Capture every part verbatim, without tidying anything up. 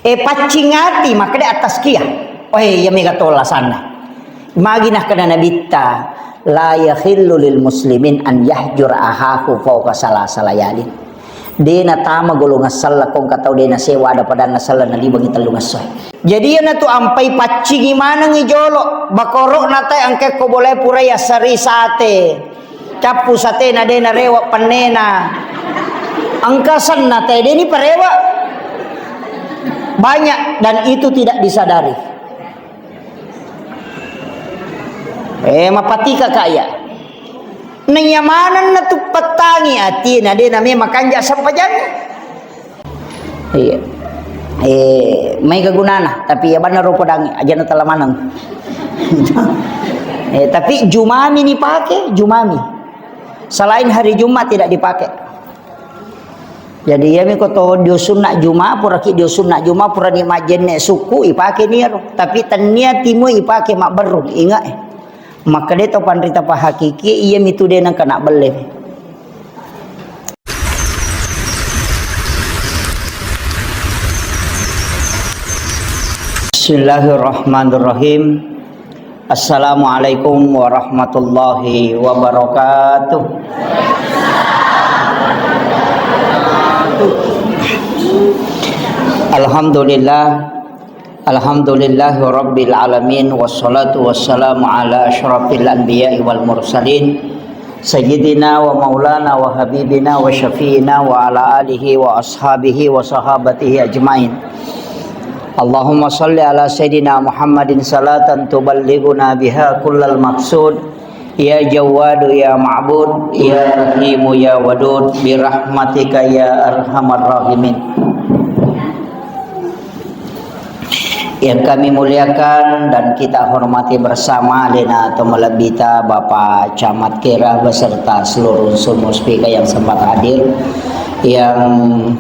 Eh, paccing ati, makkeda at-tazkiyah. Oh, eh, iya mega to lasanna. Magi nakkeda Nabitta, "La yahillu lil muslimin an yahjura ahahu fauqa salasa layalin." De natama golongan selleng ko engka tau de nasewa ada padanna selleng nalibangi tellung esso. Jadi iyanatu ampai paccingi manengi jolo, bakoro'na te engka ko bolae purai assari sate. Cappu satena de narewa pennena. Engka senna te de ni parewa. Banyak dan itu tidak disadari. Eh, mapatika kaya. Naiya manenna tu pettangi atina de name makanja sempajang. Iya. Eh, maega gunana, tapi iya banna ro podangi, ajana tala maneng. Eh, tapi jumami ni pake, jumami. Selain hari Jumat tidak dipakai. Jadi, iyami ko to dio sunna Juma, puraki dio sunna Juma, purani majjenne sukku, ipake ni ero. Tapi tennia timu ipake mabberru, ingat eh. Makkeda to panrita pahakiki, iyami tu de nengka nabbelle. Bismillahirrahmanirrahim. Assalamualaikum warahmatullahi wabarakatuh. Alhamdulillah. Alhamdulillahi rabbil alamin. Wassalatu wassalamu ala asyrafil anbiya'i wal mursalin. Sayyidina wa maulana wa habibina wa syafi'ina wa ala alihi wa ashabihi wa sahabatihi ajmain. Allahumma salli ala Sayyidina Muhammadin salatan tuballighuna biha kullal maqsud. Ya Jawwadu ya Ma'bud, ya Rahimu ya Wadud, birahmatika ya arhamar rahimin. Yang kami muliakan dan kita hormati bersama, Lena atau Malebita, Bapak Camat Kera beserta seluruh unsur Muspika yang sempat hadir. Yang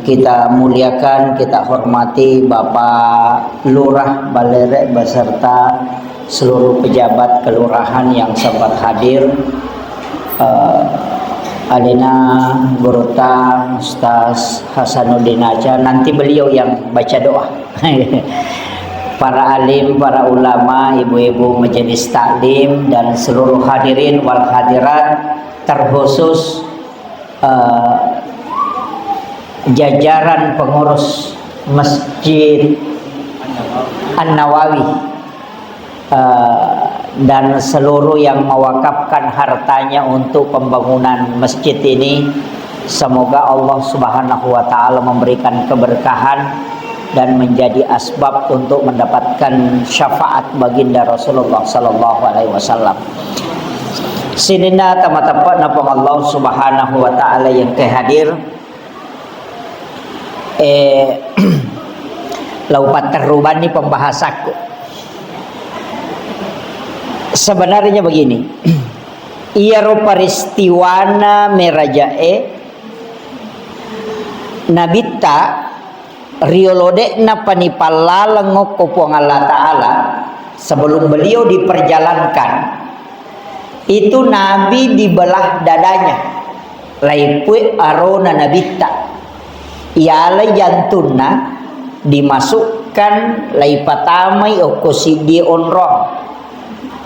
kita muliakan, kita hormati Bapak Lurah Balere beserta seluruh pejabat kelurahan yang sempat hadir. Eh, Alena Gurutta Ustaz Hasanuddin Aca, nanti beliau yang baca doa. Para alim, para ulama, ibu-ibu majelis taklim, dan seluruh hadirin wal hadirat, terkhusus, eh, jajaran pengurus Masjid An-Nawawi, eh, dan seluruh yang mewakafkan hartanya untuk pembangunan masjid ini. Semoga Allah Subhanahu wa Ta'ala memberikan keberkahan dan menjadi asbab untuk mendapatkan syafaat baginda Rasulullah sallallahu alaihi wasallam. Sininna tama-tama na Puang Allah Subhanahu wa Ta'ala yang kehadir, eh, lau patterrubanni pembahasaku. Sebenarnya begini, iyaro peristiwana merajae Nabitta riolo de'na panipallaleng okko Puang Allah Ta'ala, sebelum beliau diperjalankan, itu Nabi dibelah dadanya, laipue arona Nabitta. Ialai jantunna, dimasukkan, laipatamai okko siddi onrong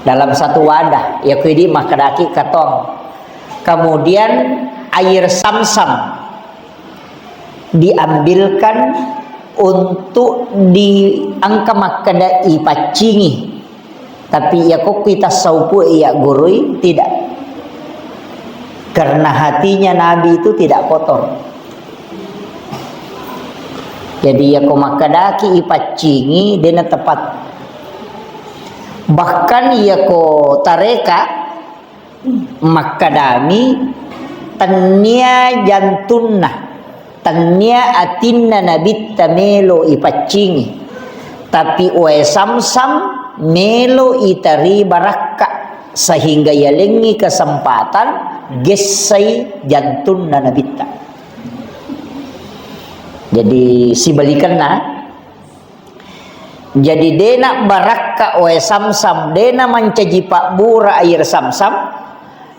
dalam satu wadah, yakudi makkedaki katong. Kemudian air samsam diambilkan untuk diangka makkeda ipaccingi. Tapi iya kokki tassaupu iya gurui, tidak. Karena hatinya Nabi itu tidak kotor. Jadi iya ko makkedaki ipaccingi, dena tepat. Bahkan iya ko tareka, makkedami, tennia jantunna, tennia atinna Nabitta melo ipaccingi, tapi wae samsam melo itari barakka, sehingga yalengngi kesempatan gessai jantunna Nabitta. Jadi sibalikenna, jadi, dena barakka wae samsam, dena mancaji pabbura air samsam,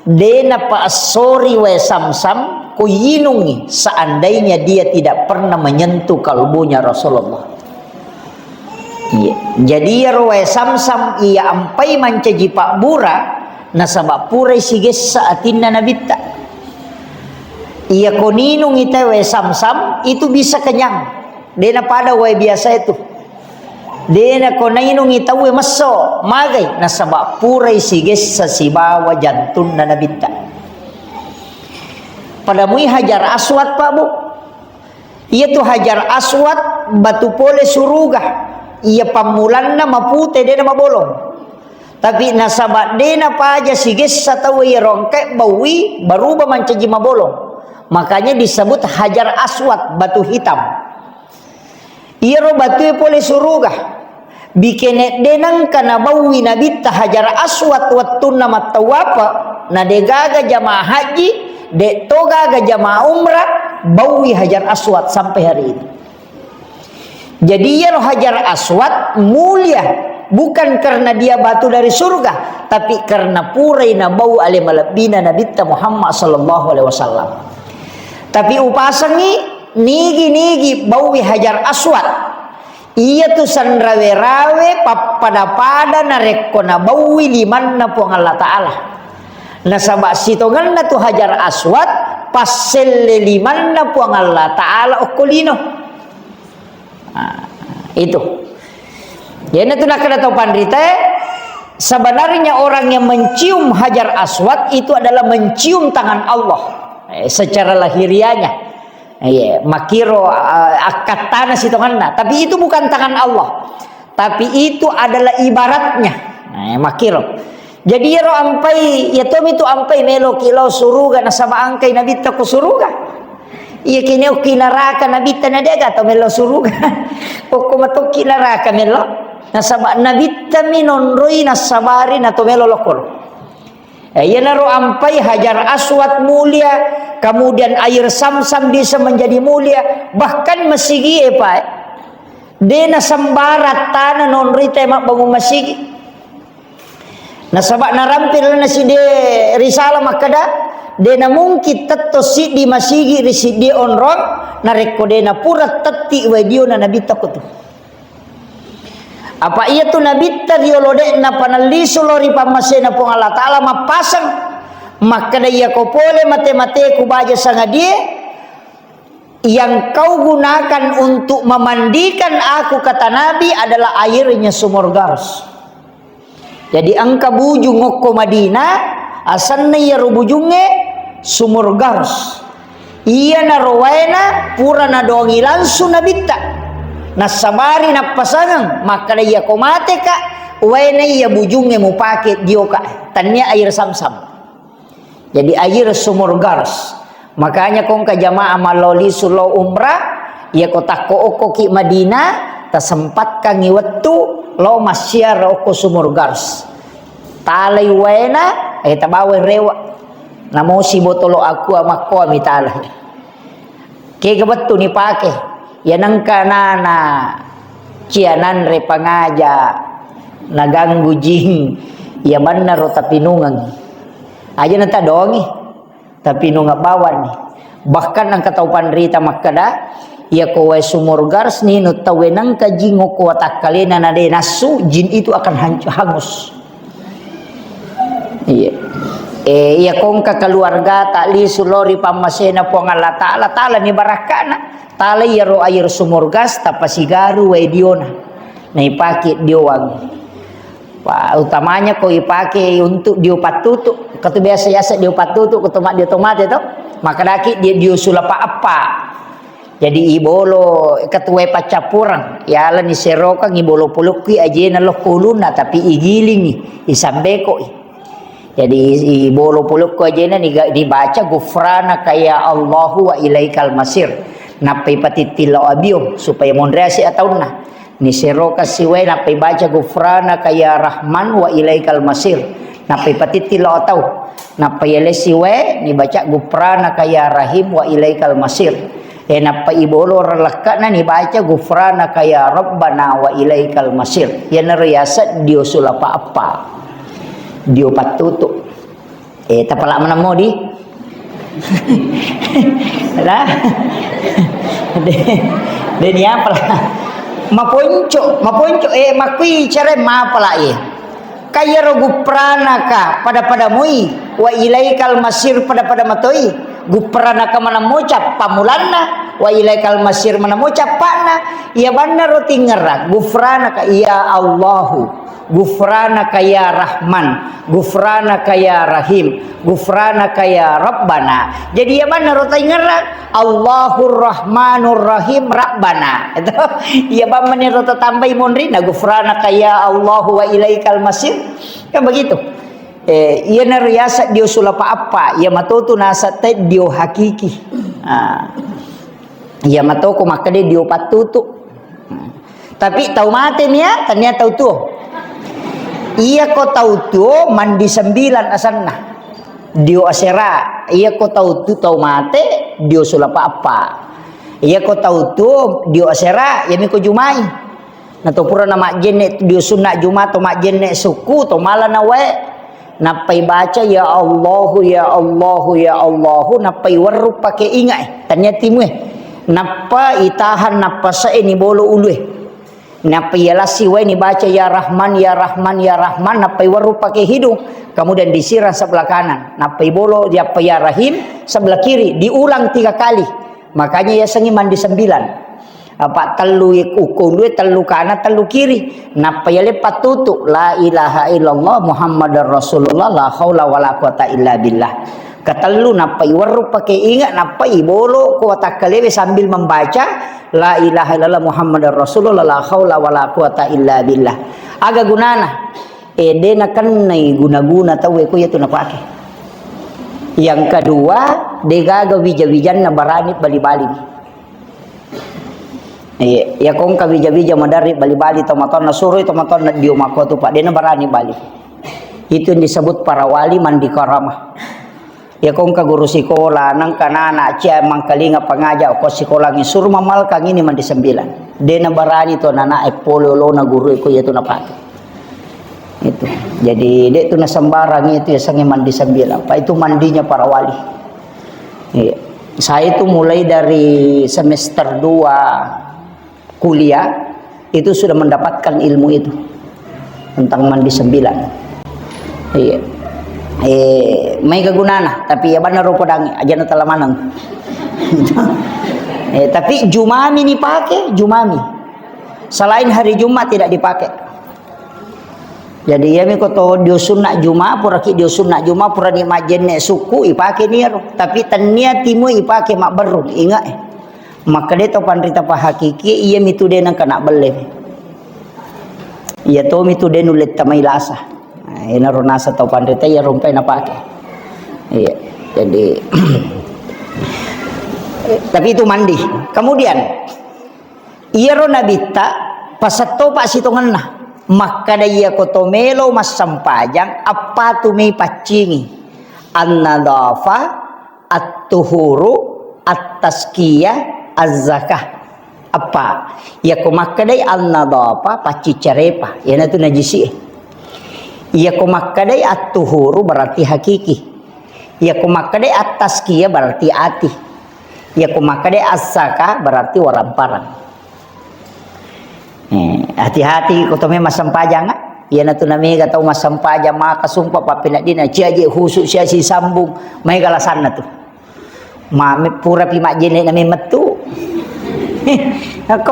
dena paessori wae samsam, ko yinungi, seandainya dia tidak pernah menyentuh kalbunya Rasulullah. Iya. Jadi iyaro wae Samsam iya ampai mancaji pabbura, nasaba purai sigessa atinna Nabitta. Iya ko ninungi tau wae Samsam, itu bisa kenyang. Dena pada wae biasa itu. Dena ko nainungi tauwe messo, magai, nasaba purai sigessa sibawa jantunna Nabitta. Pada mui Hajar Aswad, Pak, Bu. Iyatu Hajar Aswad batu pole suruga. Iya pammulanna mapute, dena mabolong. Tapi nasaba dena paja sigessa tau iya rongke baui, baruba mancaji mabolong. Makanya disebut Hajar Aswad, batu hitam. Iyaro batue pole suruga. Bikene de nengka nabaui Nabitta Hajar Aswad wettunna mattawafa, na degaga jamaah haji, de to gaga jamaah umrah, baui Hajar Aswad sampai hari ini. Jadi iyaro Hajar Aswad mulia, bukan karena dia batu dari surga, tapi karena purai nabau ale malebbina Nabitta Muhammad sallallahu alaihi wasallam. Tapi upasengi nigi-nigi baui Hajar Aswad. Iyatu sanrawe-rawe pappada-pada narekko nabaui limanna Puang Allah Ta'ala. Nasaba sitongenna tu Hajar Aswad, passelle limanna Puang Allah Ta'ala okko lino. Nah, itu. Iyanatu nakkeda tau panritae, sebenarnya orang yang mencium Hajar Aswad itu adalah mencium tangan Allah, eh, secara lahiriahnya. Iya, makkiro, eh, akkattana sitongenna. Tapi itu bukan tangan Allah. Tapi itu adalah ibaratnya. Nah, makkiro. Jadi iyaro ampai, iya tomi tu ampai meloki lao suruga nasaba angkai Nabitta ko suruga. Iya kini okki naraka Nabitta na dega tau melo suruga. Okko matokki naraka melo. Nasaba Nabitta mi nonroi nasabari na to melo lokoro. Eh, iyanaro ampai Hajar Aswad mulia, kemudian air Samsam bisa menjadi mulia, bahkan masigi e, Pak, eh. De nasembarang tana nonroi te mabbangun masigi. Nasaba narampe lalenna siddi risalah makkeda, de namungkin tetto siddi masigi ri siddi onrong, narekko de napura tetti wae diona Nabitta ko tu. Apa iyatu Nabitta riolo de'na panellisu lao ri pammasena Puang Allah Ta'ala mappaseng, makkeda, iyako pole mate-mateku baja sangadie, yang kau gunakan untuk memandikan aku, kata Nabi, adalah airnya sumur Gars. Jadi engka bujung okko Madinah, asenna iyaro bujungnge Sumur Gars. Iyanaro waena pura nadoangi langsung Nabitta. Nassabari nappasangeng, makkeda, iyako mateka, waena iya bujungnge mupake dioka, tannia air Samsam. Jadi air Sumur Gars. Makanya ko engka jamaah mallo lisu lao umrah, iyako takko okkoki Madinah, tasempatkangngi wettu lao massiara okko Sumur Gars. Talai waena, eh, tabawai rewa. Namosi botolo aqua makkoa mitalai. Kega wettu nipake? Iya nengka nana cia nanre pangaja naganggu jing. Iya mannaro tapinungengngi. Aja natadongi. Tapinungeng bawanni. Bahkan engka tau panrita makkeda, iyako wae Sumur Gars ninung tauwe nengka jing okko watakkalena na de nassu, jin itu akan hancu-, hangus. Iya. Eh, iyako engka keluargata lisu lao ri pammasena Puang Allah Ta'ala, talani barakka'na, tala iyaro air Sumur Gars tapasigaru wae diona. Naipake diowangngi. Wah, utamanya ko ipake untuk dio pattutu. Katu biasa-biasa dio pattutu, ko toma-, dio tomate to. Makkedaki dio, dio sulapa eppa. Jadi ibolo ketuai paccappureng. Yalani serokang ibolo polokkui ajena lokko ulunna, tapi igilingi, isambekoi. Jadi ibolo polokko ajena niga-, dibaca gufranaka ya Allahu wa ilaikal masir. Nappai patittilla abio supaya monreasi ataunna. Niseroka siwae nappai baca gufranaka ya Rahman wa ilaikal masir. Nappai patittilla atau. Nappai yalesi wae nibaca gufranaka ya Rahim wa ilaikal masir. E, nappa ibolo relekka'na nibaca gufranaka ya Rabbana wa ilaikal masir. Iyanaro yaseng dio sulapa eppa. Dio pattutu. E, tapala maneng modi. Lah. De, de niapala. Maponco, maponco, eh, makkui cara mapala, eh. Kayaro gufranaka pada-pada mui, wa ilaikal masir pada-pada matoi. Gufranaka manammo cappa mulanna, wa ilaikal masir manammo cappana. Iya banna ro tingerra, gufranaka ya Allahu, gufranaka ya Rahman, gufranaka ya Rahim, gufranaka ya Rabbana. Jadi iya banna ro tingerra, Allahur Rahmanur Rahim Rabbana. Itu iya bang meniro tatambai monri na gufranaka ya Allahu wa ilaikal masir. Kan begitu. Eh, iya nariasa dio sulapa apa, iya matotu nasa te dio hakiki. Ah. Iya matoko makkeda dio pattutu. Tapi tau mate nia, tania tau tuo. Iya ko tau tuo mandi sembilan asanna. Dio asera, iya ko tau tu tau mate, dio sulapa apa. Iya ko tau tuo, dio asera, iya miko jumai. Na to pura na majjenne dio sunna juma to majjenne sukku to mala na wae. Nappai baca, "Ya Allahu, ya Allahu, ya Allahu," nappai werru pake inga e. Tania timue. Nappa itahan, nappa sae ni bolo ulue. Nappa iya lassi wae ni baca, "Ya Rahman, ya Rahman, ya Rahman," nappai werru pake hidung. Kemudian disiram sebelah kanan. Nappai bolo, diappa, "Ya Rahim," sebelah kiri. Diulang tiga kali. Makanya yasengngi mandi sembilan. Apa tellu uko ulue, tellu kana, tellu kiri. Nappa yale pattutu, "La ilaha illallah Muhammadar Rasulullah, la haula wala quwata illa billah." Katellu nappa iwerru pake inga, nappa ibolo ko watakkalewe sambil membaca, "La ilaha illallah Muhammadar Rasulullah, la haula wala quwata illa billah." Aga gunana? Eh, de nakennai guna-guna tauwe ko iyatu napake. Yang kedua, degaga wija-wijanna barani bali-bali. Iya, iya ko engka wija-wija maderri bali-bali tomatoanna, suroi tomatoanna dio makko tu, Pak, dena barani bali. Itu yang disebut para wali mandi karama. Iya ko engka guru sikola, nengka nana cia mangkalinga pangaja ko sikolangi, suru mamalkang ini mandi sembilan. Dena barani to nana e pole olona guru ko iya tu napake. Itu. Jadi, dek tu nasembarang itu yasengnge mandi sembilan. Pak, itu mandinya para wali. Iya. Saya itu mulai dari semester dua kuliah, itu sudah mendapatkan ilmu itu. Tentang mandi sembilan. Iya. Eh, mai kegunana, tapi ya benar rupa dangi, aja na talamaneng. Eh, tapi jumami ni pakai, jumami. Selain hari Jumat tidak dipakai. Jadi, iyami ko to dio sunna juma, puraki dio sunna juma, purani majjenne sukku, ipake ni iyaro. Tapi tennia timu ipake mabberru, ingat eh. Makkeda to panrita pahakiki, iyami tu de nengka nabbelle. Iya tomi tu de nulle tamai lasa. Nah, inaro nasa tau panrita iya rompai napake. Iya. Jadi, tapi itu mandi. Kemudian, iyaro nabitta pasettopa sitongenna. Makkada iyako to melo massempajang, appatu mi paccingi. An-nadhafa, at-tuhuru, at-tazkiyah, az-zakah. Appa? Iyako makkadai an-nadhafa, pacciccarepa. Iyanatu najisi e. Iyako makkadai at-tuhuru berarti hakiki. Iyako makkadai at-tazkiyah berarti ati. Iyako makkadai as-zakah berarti waramparang. Eh, hati-hati ko to memang massempajang, ah. Iyanatu namega tau massempajang maka sumpah pappeneddina ciaje khusu sia sisambung, maega lasanna tu. Mame purapi majjenne na memettu. Ako,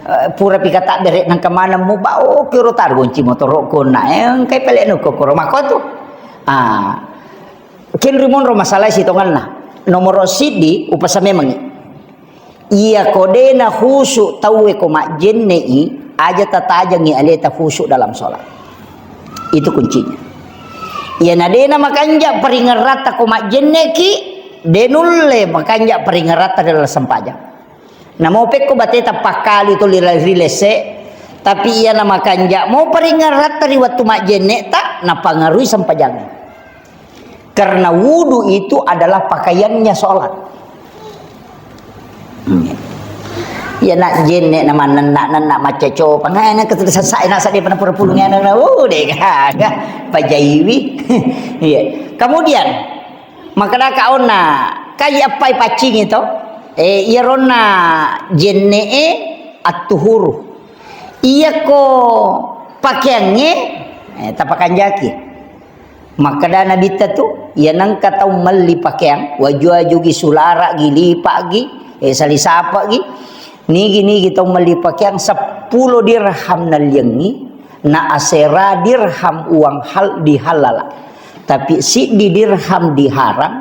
eh, purapi kata bere nang kemana mu ba, oh, kiro tar gonci motoro kona, eh, engkai pele no kokoro makotu. Ah, kenri monro masalah sitonganna. Nomoro siddi upasa memangi. Iya ko dena khusyuk tauwe ko majjenne'i, aja tatajengi aleta khusyuk dalam sholat. Itu kuncinya. Iya na dena makanja paringeratta ko majjenneki, denulle makanja paringeratta dalam sempajang. Namo pekko bateta pakkali to lila-, rilese, tapi iya na makanja mo paringeratta ri wettu majjenne ta, napangarui sempajangnge. Karena wudu itu adalah pakaiannya sholat. Hmm. Ya nak jenne na manenna, nenna macca copa. Ngana ketu sasa, na sadi pada pura pulung ngana, na, oh, deh, gaga. Pajaiwi. Iya. Kemudian, makkadaka onna, kai appai paccing itu? Eh, iya ronna jenne e, At-tuhuru. Iyako pakeangnge, eh, tapakanjaki. Makkeda Nabitta tu, iya nengka tau melli pakeang, waju-wajugi, sulara'gi, lipa'gi, eh, salisapa'gi, nigi-nigi tau melli pakeang, seppulo dirham nalliangngi, na asera dirham uang hal-, dihallala. Tapi siddi dirham diharang,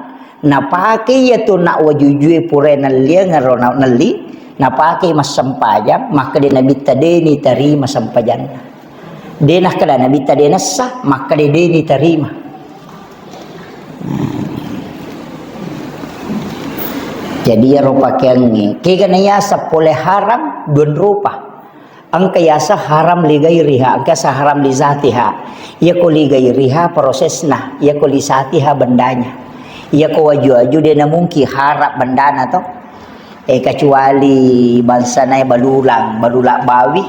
napake iya tu nak wajujue pura nalliang ero na-, nelli, napake massempajang, makkeda Nabitta de nitarima sempajanna. De nakkeda Nabitta de nessa, makkeda de nitarima. Jadi iyaro pakeangnge, kega naiaseng pole haram, duan rupa. Engka yaseng haram li ghairiha, engka yaseng haram li zatiha. Iyako li ghairiha prosesna, iyako li zatiha bendanya. Iyako waju-waju de namungki haram bendana to. Eh, kecuali bangsana balulang, balulang bawi.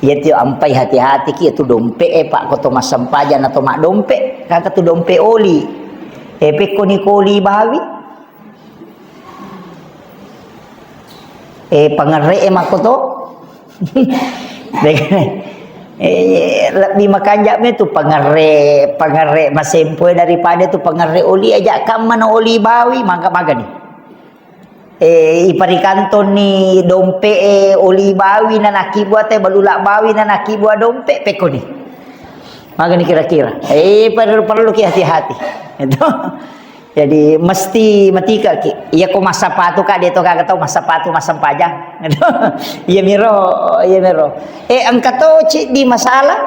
Iya tu ampai hati-hati ki, iya tu dompe e, Pak, ko to massempajang atau mak dompe, kaka tu dompe oli. Eh, pekko ni ko oli bawi. Eh, pangerre e makko to. Eh, lebbi makanja me tu pangerre, pangerre masempo e daripada tu pangerre oli aja kamma na oli bawi, maka, maka ni. Eh, iparikantonni dompe e oli bawi na nakibua te balula bawi na nakibua dompe pekko ni. Maka ni kira-kira. Eh, perlu, perlu ki hati-hati. Itu. Jadi mesti matika ki. Iya ko massapatu ka, de to gaga tau massapatu massempajang. Iya miro, iya miro. Eh, engka to ci di masalah.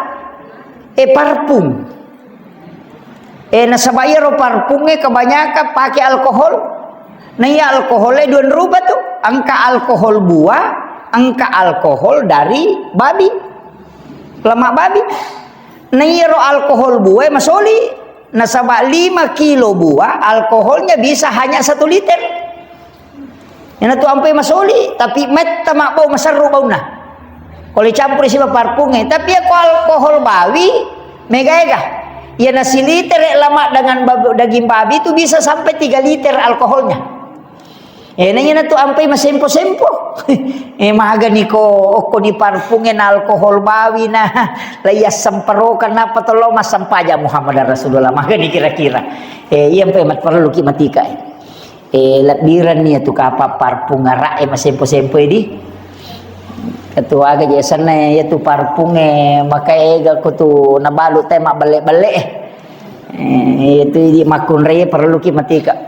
Eh, parfum. Eh, nasaba iyaro parfum e kebanyakan pakai alkohol. Nah, iya alkohol e dua rupa tu. Engka alkohol buah, engka alkohol dari babi. Lemak babi. Nah, iyaro alkohol buah e masoli. Nasaba lima kilo buah, alkoholnya bisa hanya satu liter. Iyana tu ampai masoli, tapi metta mabbau maserru baunna. Kalau dicampur siba parfum e, tapi iya ko alkohol bawi, mega-ega. Iyana siliter lemak dengan bab-, daging babi itu bisa sampai tiga liter alkoholnya. Eh, na iyana tu ampai masempo-sempo. Eh, magani ko, okko ni parfum e na alkohol bawi na, la iya semperokan napa tolo massempajang Muhammad Rasulullah. Magani kira-kira. Eh, iya ampai mat-, perlu ki matika e. Eh, lebbirenni iya tu kapa parfum ara e masempo-sempo e di. Ketua aga je senna iya tu parfum e maka ega ko tu nabalu te mabbelle-belle e. Eh, itu idi makkunrai perlu ki matika.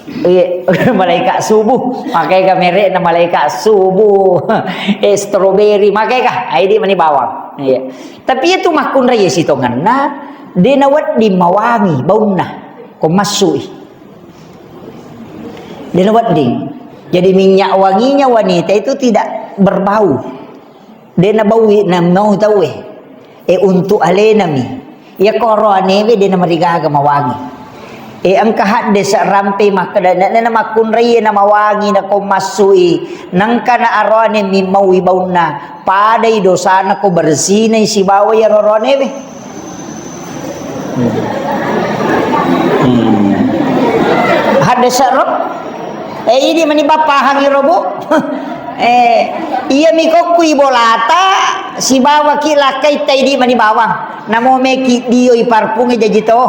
Iya, malaikat subuh. Makanya kamere na malaikat subuh. Eh, strawberry. Makanya kah? Ai di mani bawang. Iya. Tapi itu makkunrai sitonganna. De nawedding mawangi baunna. Ko massui. De nawedding. Jadi minyak wanginya wanita itu tidak berbau. De nabaui, namau tauwe. Eh, untuk alenami. Iya ko aroanewe de namarigaga mawangi. Eh, engka haddese rampe makkeda, na, na, na makkunrai na mawangi na ko massui. Nengka na aroane mimmaui baunna. Padai dosana ko berzinai sibawa iya aroanewe. Hmm. Haddese ro? Eh, idi mani pappahangi ro, Bu. Eh, iya mi kokkui bolata sibawa ki lakkai taidi mani bawang. Namo meki dioi parfum e jaji to.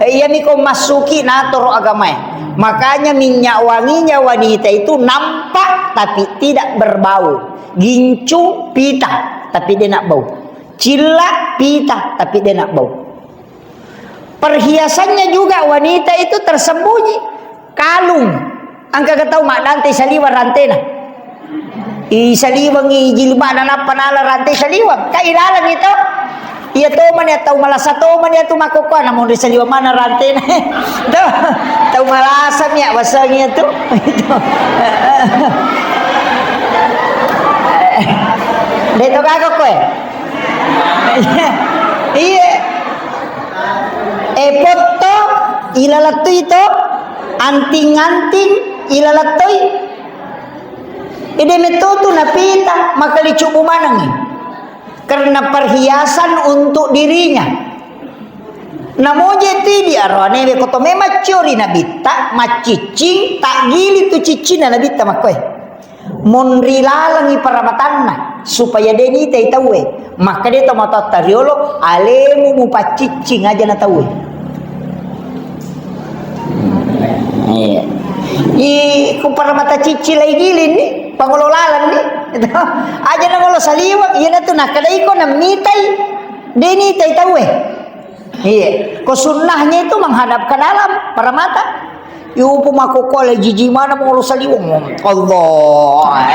Eh, iya mi ko massuki natoro agamae. Makanya minyak wanginya wanita itu nampak tapi tidak berbau. Gincu pita tapi de nabbau. Cilla pita tapi de nabbau. Perhiasannya juga wanita itu tersembunyi. Kalung. Engka ga tau maddante saliweng rantena. I saliwengi jilbabna nappa nala rante saliweng. Ka ilaleng itu. Iya to mani tau malasa to mani tu makkokkoe namonri saliweng mana rantena. Tuh, tau malasa mi waseng iya tu. De to gaga koe. Iya. Eh, potto, ilalettui to, anting-anting, ilalettui. Ide metto tu napita, maka licubu manengi. Karena perhiasan untuk dirinya. Namoje tidi aroanewe koto memang ciori nabitta, maccicing, tak gili tu ciccina nabitta makkoe. Monri lalengngi paramatanna supaya de' nitai tauwe. Makkeda tomatoatta riolo, alemu mupacciccing aja na tauwe. Iya. I ku paramata cicci lai giling ni, pangolo laleng ni. Aja na ngolo saliweng, iyanatu nakkeda iko namitai, de' nitai tauwe. Iya, ko sunnahnya itu menghadap ke dalam, paramata. Yupu makkokkoe jiji mana mau saliweng. Allah.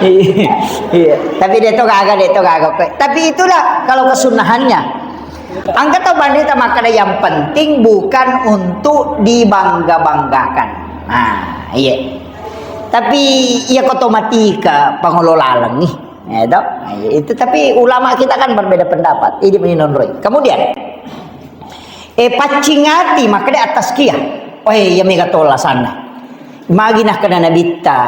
Iya. Tapi de' to gaga, de' to gaga. Tapi itulah kalau kesunnahannya. Engka tau panrita makkeda yang penting bukan untuk dibangga-banggakan. Nah, iya. Tapi iya ko to matika pangolo laleng ni. Eh, to? Nah, itu tapi ulama kita kan berbeda pendapat. Ini menonroi. Kemudian, eh, paccing ati, makkeda at-tazkiyah. Oh, iya, mega tola sana. Magi nakkeda Nabitta,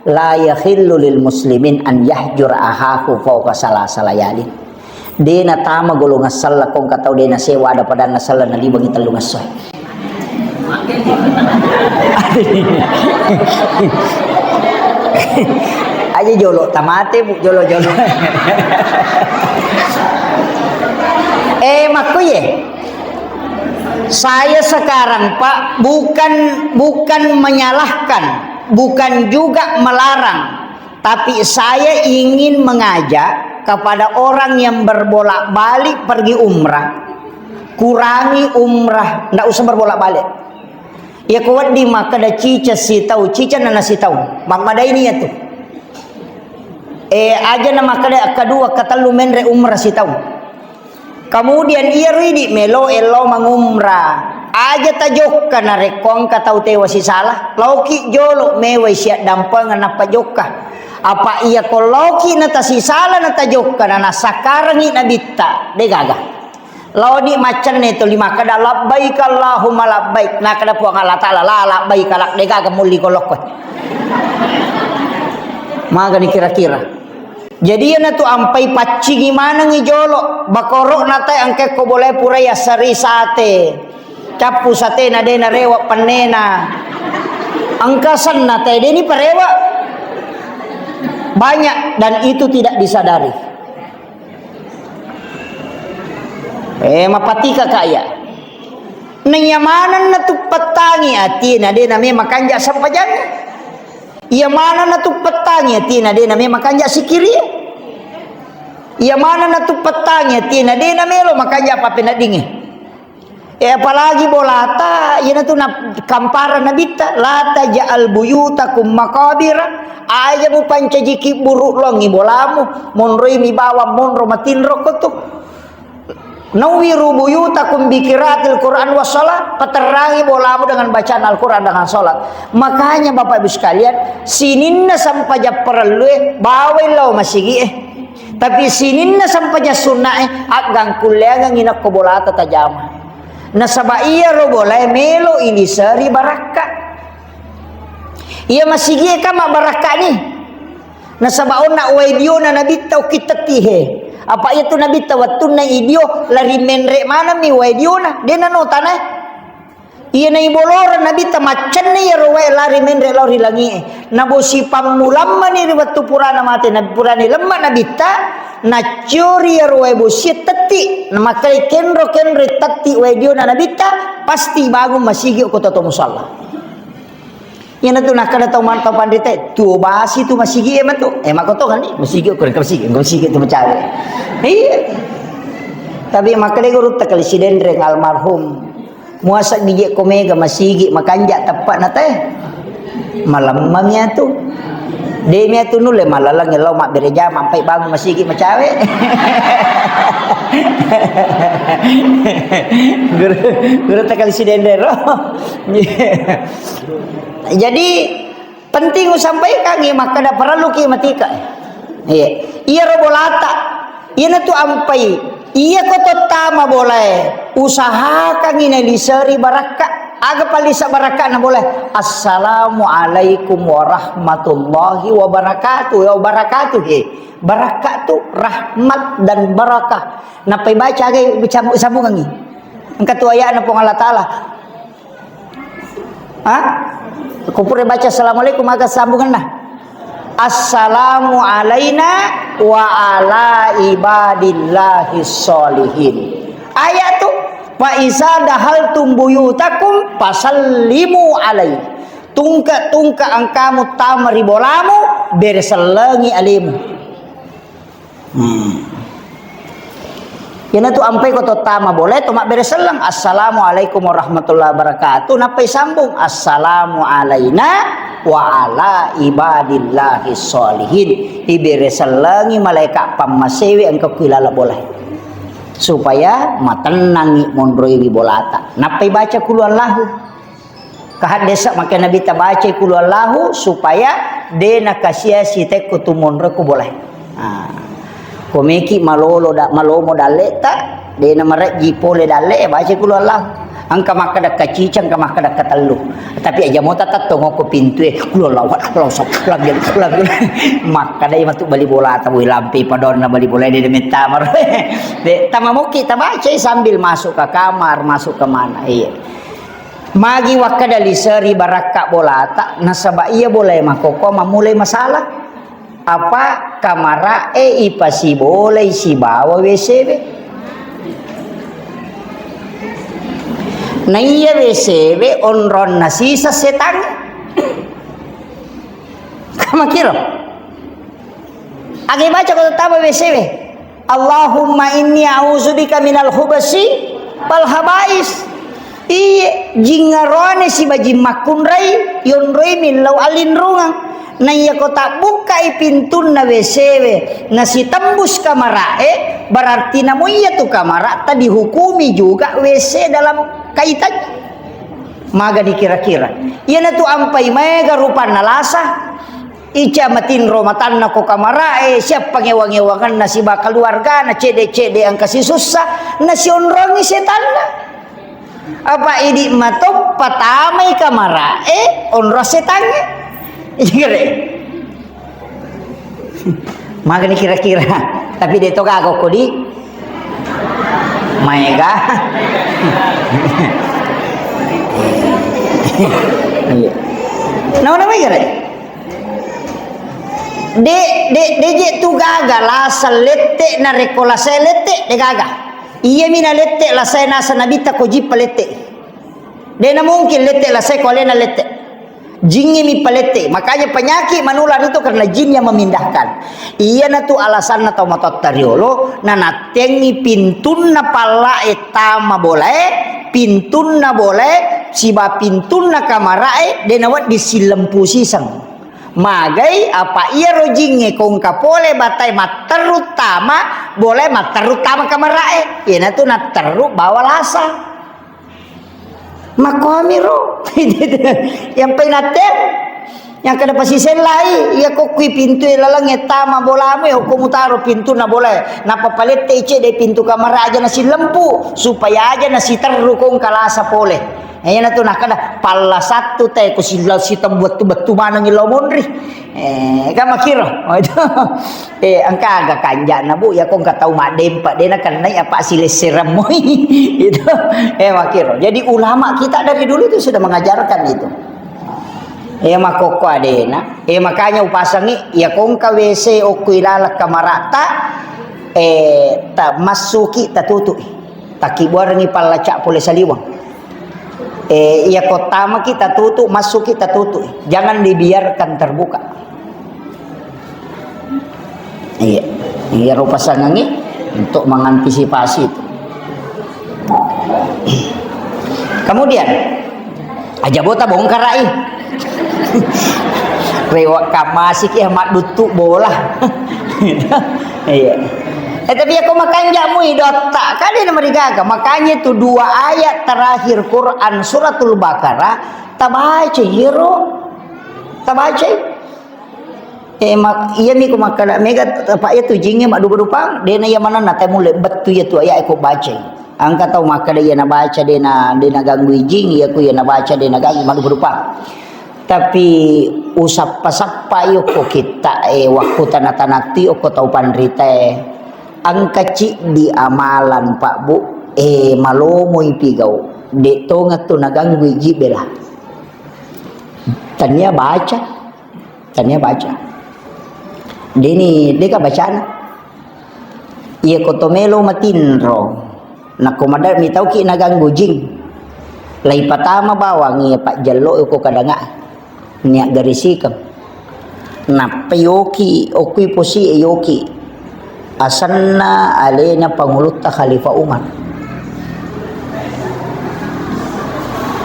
"La yahillu lil muslimin an yahjur ahahu fauqa salasa layalin." De' natama golongan selleng ko engka tau de' nasewa ada padanna selleng naliwengi tellung esso. Aja jolo tamate, Bu, jolo-jolo. Eh, makkuye. Saya sekarang, Pak, bukan, bukan menyalahkan, bukan juga melarang, tapi saya ingin mengajak kepada orang yang berbolak-balik pergi umrah, kurangi umrah, ndak usah berbolak-balik. Iya ko wedding makkeda cica sitau, cica nana sitau, mammadaini iyatu. Eh, aja na makkeda kedua, ketellu menre umrah sitau. Kemudian iyaro idi melo ello mangumrah. Aja tajokka narekko engka tau tewa sisala. Laoki jolo mewai siaddampengeng nappa jokka. Apa iya ko laoki natasisala natajokka na nasakkarengi nabitta. De gaga. Laoni maccenne tuli makkeda, "Labbaik Allahumma labbaik." Nakkeda Puang Allah Ta'ala, "La labbaik lak." De gaga mulli ko lokko. Magani kira-kira. Jadi, iyanatu ampai paccingi manengngi jolo, bakoro'na tae engka ko bolae purai assari sate. Cappu satena de narewa pennena. Engka senna tae de ni parewa. Banyak dan itu tidak disadari. Eh, mapatika kaya. Naiya manenna tuppettangi atina de name makanja sempajanna. Iya manenna tuppettangi atina de name makanja sikiri. Iya manenna tuppettangi atina de namelo makanja pappeneddingi. Eh, apalagi bolata, iyanatu na-, kampara nabitta, "La taj'al buyutakum maqabira." Aja mupancaji kibburu longi bolamu, monroi mi bawang monro matinro ko tu. "Nawwiru buyutakum bi qiraatil Qur'an was shalah." Paterrangi bolamu dengan bacaan Al-Quran, dengan salat. Makanya Bapak Ibu sekalian, sininna sempajang parellue bawai lao masigie. Tapi sininna sempajang sunnae, aggangkulleangengngi nakko bolata tajama. Nasaba iyaro bolae melo iliseri barakka. Iya masigie ka mabbarakka ni. Nasaba onna wae diona nabitta ukki tetti he. Apa iyatu nabitta wettunna idio lari menre manenni wae diona. De nano tanae. Iya naiboloreng nabitta maccenni iyaro wae lari menre lao ri langie. Nabosi pammulammani ri wettu purana mate, na-, purani lemma nabitta, nacciori iyaro wae bosie tetti, namakkai kenro-kenro tetti wae diona nabitta, pasti bangung masigi okko toto musalla. Iyanatu nakkeda tau man-, tau panrita, "Tuo basi tu masigi e matu." Eh, makkotongeng ni, masigi okko, engka masigi, engka masigi tu macawe. Iya. Tapi makkeda gurutta kali Sidenreng almarhum. Muaseng gije ko mega masigi makanja teppa'na te. Malemmami atu. De mi atu nulle malaleng lao mabbere jama ampai bangung masigi macawe. Guru, guru takali Sidenreng ro. Jadi penting usampaikangngi makkeda parelluki matika. Iya. Iyaro bolata. Iyanatu ampai. Iya ko tottama bolae, usahakangngi naliseri barakka. Aga pallisa barakkana bolae? "Assalamualaikum warahmatullahi wabarakatuh." Ya, wabarakatuh, he. Barakka tu rahmat dan barakah. Nappai baca aga sambungangngi. Engka tu ayatna Puang Allah Ta'ala. Ha? Ko pura baca assalamualaikum, aga sambunganna? Assalamu alaina wa ala ibadillahis sholihin. Ayat tu, fa iza dahaltum buyutakum fasallimu alaihi. Tungke-tungke engkamu tama ri bolamu, beresellengi alemu. Hmm. Iyanatu ampai ko to tama bolae to mabbere selleng, "Assalamualaikum warahmatullahi wabarakatuh." Nappai sambung, "Assalamu alaina wa ala ibadillahi sholihin." Ibere sellengi malaika pammasewe engka ku ilala bolae. Supaya matennangi monroiwi bolata. Nappai baca kulu Allahu. Kahaddesa maka Nabi tabacai kulu Allahu supaya de nakasia sitekko tu monro ko bolae. Ah. Komeki malolo da, malomo dalle ta, de na marejji pole dalle, ya baca kulu Allahu. Engka makkada kacicang, engka makkada katellu. Tapi aja mota tattongoko pintue, kulu Allahu, Allahu, Allahu, Allahu. Makkada matu bali bola ta, woi lampe padonna bali bola de metta maro. De, tamamoki tabacai sambil masuk ke kamar, masuk ke mana. Iya. Magi wakkeda liseri barakka bolata, nasaba iya bolae makkokko mammulai masalah. Apa kamara'e ipasibolai sibawa W C we. Naiya W C we onronna sisa setang. Kamakiro. Age baca ko tama W C we. Allahumma inni a'udzubika minal khubasi wal khabais. Iye, jingngaroane siba jing makkunrai, yonroi millau alinrungeng. Naiya ko tabbukkai pintunna W C we, nasitembus kamara'e, berarti namo iya tu kamara ta dihukumi juga W C dalam kaitan. Magani kira-kira. Iyanatu ampai maega rupanna lasa. Ica matinro matanna ko kamarae, siap pangewang-ewanganna siba keluargana, cede-cede engka sisussa, nasionrongi setanna. Apa idi matoppa tamai kamarae, onro setangnge. Jere. Magani kira-kira. Tapi de to gaga ko di maega. Iya. Nawa-nawa kira. De, de, de je tu gaga lasa lette, narekko lasa lette, de gaga. Iyami nalette lasa nasa Nabitta ko jippa lette. De na mungkin lette lasa ko alena lette. Jingnge mi palette. Makanya penyakit menular itu karena jin yang memindahkan. Iyanatu alasanna tau matotta riolo, nanattengi pintunna pallae tama bolae, pintunna bolae, siba pintunna kamarae, de nawedding sillempu siseng. Magai apa iyaro jingnge kongka pole batae matterru tama, bolae matterru tama kamarae. Iyanatu natterru bawa lasa. Makkuamiro. Yang painatteng, yang kada pasisellai, iya kokkui pintu lalang tama bolamu, ya okko mutaro pintu na bolae. Nappa palette cede pintu kamar aja nasilempu, supaya aja nasiterru kongka lasa pole. Iyanatu nakkeda, "Palla sattu te ko sila sitebbu bettu-bettu maneng lao monri." Eh, kan makkiro. Oh, itu. Eh, engka aga kanja'na, Bu, ya kongka tau maddempa, de nakennai apa silessereng moi. Itu. Eh, makkiro. Jadi ulama kita dari dulu itu sudah mengajarkan itu. Eh, makkokko adena. Eh, makanya upasangi, ya kongka W C okko ilala kamarata, eh, ta massuki tatutu. Takkibuarengngi pallaca pole saliweng. Eh, iya ko tamaki tatutu, massuki tatutu. Jangan dibiarkan terbuka. Iya. Iya rupa sangangi untuk mengantisipasi itu. Kemudian, aja bota bongkarai. Rewa kamasiki ya madduttu bola. Iya. Eh, tapi ya kau makanja mui dotta kali na marigaga. Makanya itu dua ayat terakhir Quran suratul Baqarah tabaca iro. Tabaca. Eh, mak-, iya mi ko makkada mega apa iya tu jinge maddupa-dupa, dena iya mananna tamulle bettu iya tu ayat ko baca. Engka tau makkada iya nabaca dena, dena ganggu jing, iya ku iya nabaca dena ganggu maddupa-dupa. Tapi usappa-sappa iyo ko kitta e wakku tana-tanatti okko tau panrita e. Engka ciddi amalan Pak Bu, eh, malomoi pigau. De tonga tu naganggu ji bela. Tania baca, tania baca. Deni, deka bacana. Iya ko to melo matinro. Nako mada mitauki naganggu jing. Lai patama bawang iya pajjello ko kadanga. Niat garisikeng. Nappa yoki, okui posi e yoki. Asenna alena pangulutta Khalifah Umar.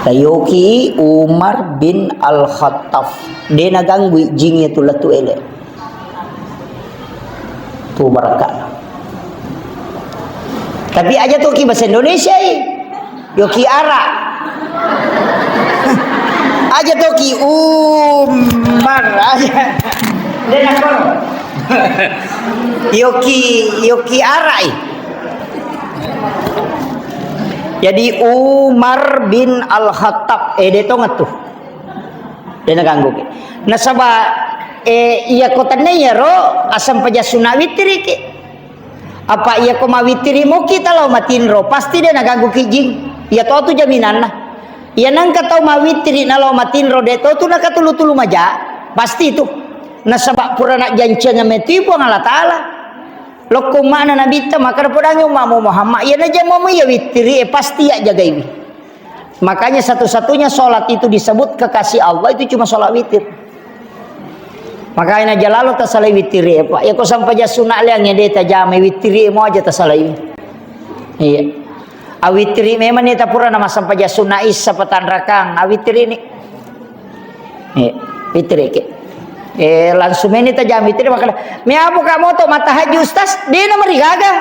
Tayoki Umar bin Al-Khattab. De naganggui jing iya tu lettu ele. Tu barakka. Tapi aja toki bahasa Indonesia i. Yoki ara. Aja toki Umar aja. De nakon. Yoki, yoki ara i. Jadi Umar bin Al-Khattab, eh, de tongettu. De naganggu ki. Nasaba, eh, iya ko tenne iyaro asempajang sunna wittiri ki. Apa iya ko mawittiri moki talo matinro, pasti de naganggu ki jing. Iya to tu jaminanna. Iya nangka tau mawittiri nalo matinro de to tu nakatulu-tulu maja. Pasti tu. Nasaba pura najjanceng metui Puang Allah Ta'ala. Lokko umma'na Nabitta, maka napodangi umma'mu Muhammad, iya najammamu iya wittiri, eh, pasti ya jagaiwi. Makanya satu-satunya sholat itu disebut kekasih Allah itu cuma sholat witir. Makanya jalalo tasalai wittiri, eh, Pak. Ya ko sampajang sunna liang ya de tajamai wittiri mo aja tasalai. Iya. Awittiri memang ni tapura nama sampajang sunna issa patanrakang. Awittiri ni. Eh, wittiri ke. Eh, langsung meni tajam wittiri makkeda, "Meapo ka moto mattahajju, Ustaz?" De na marigaga.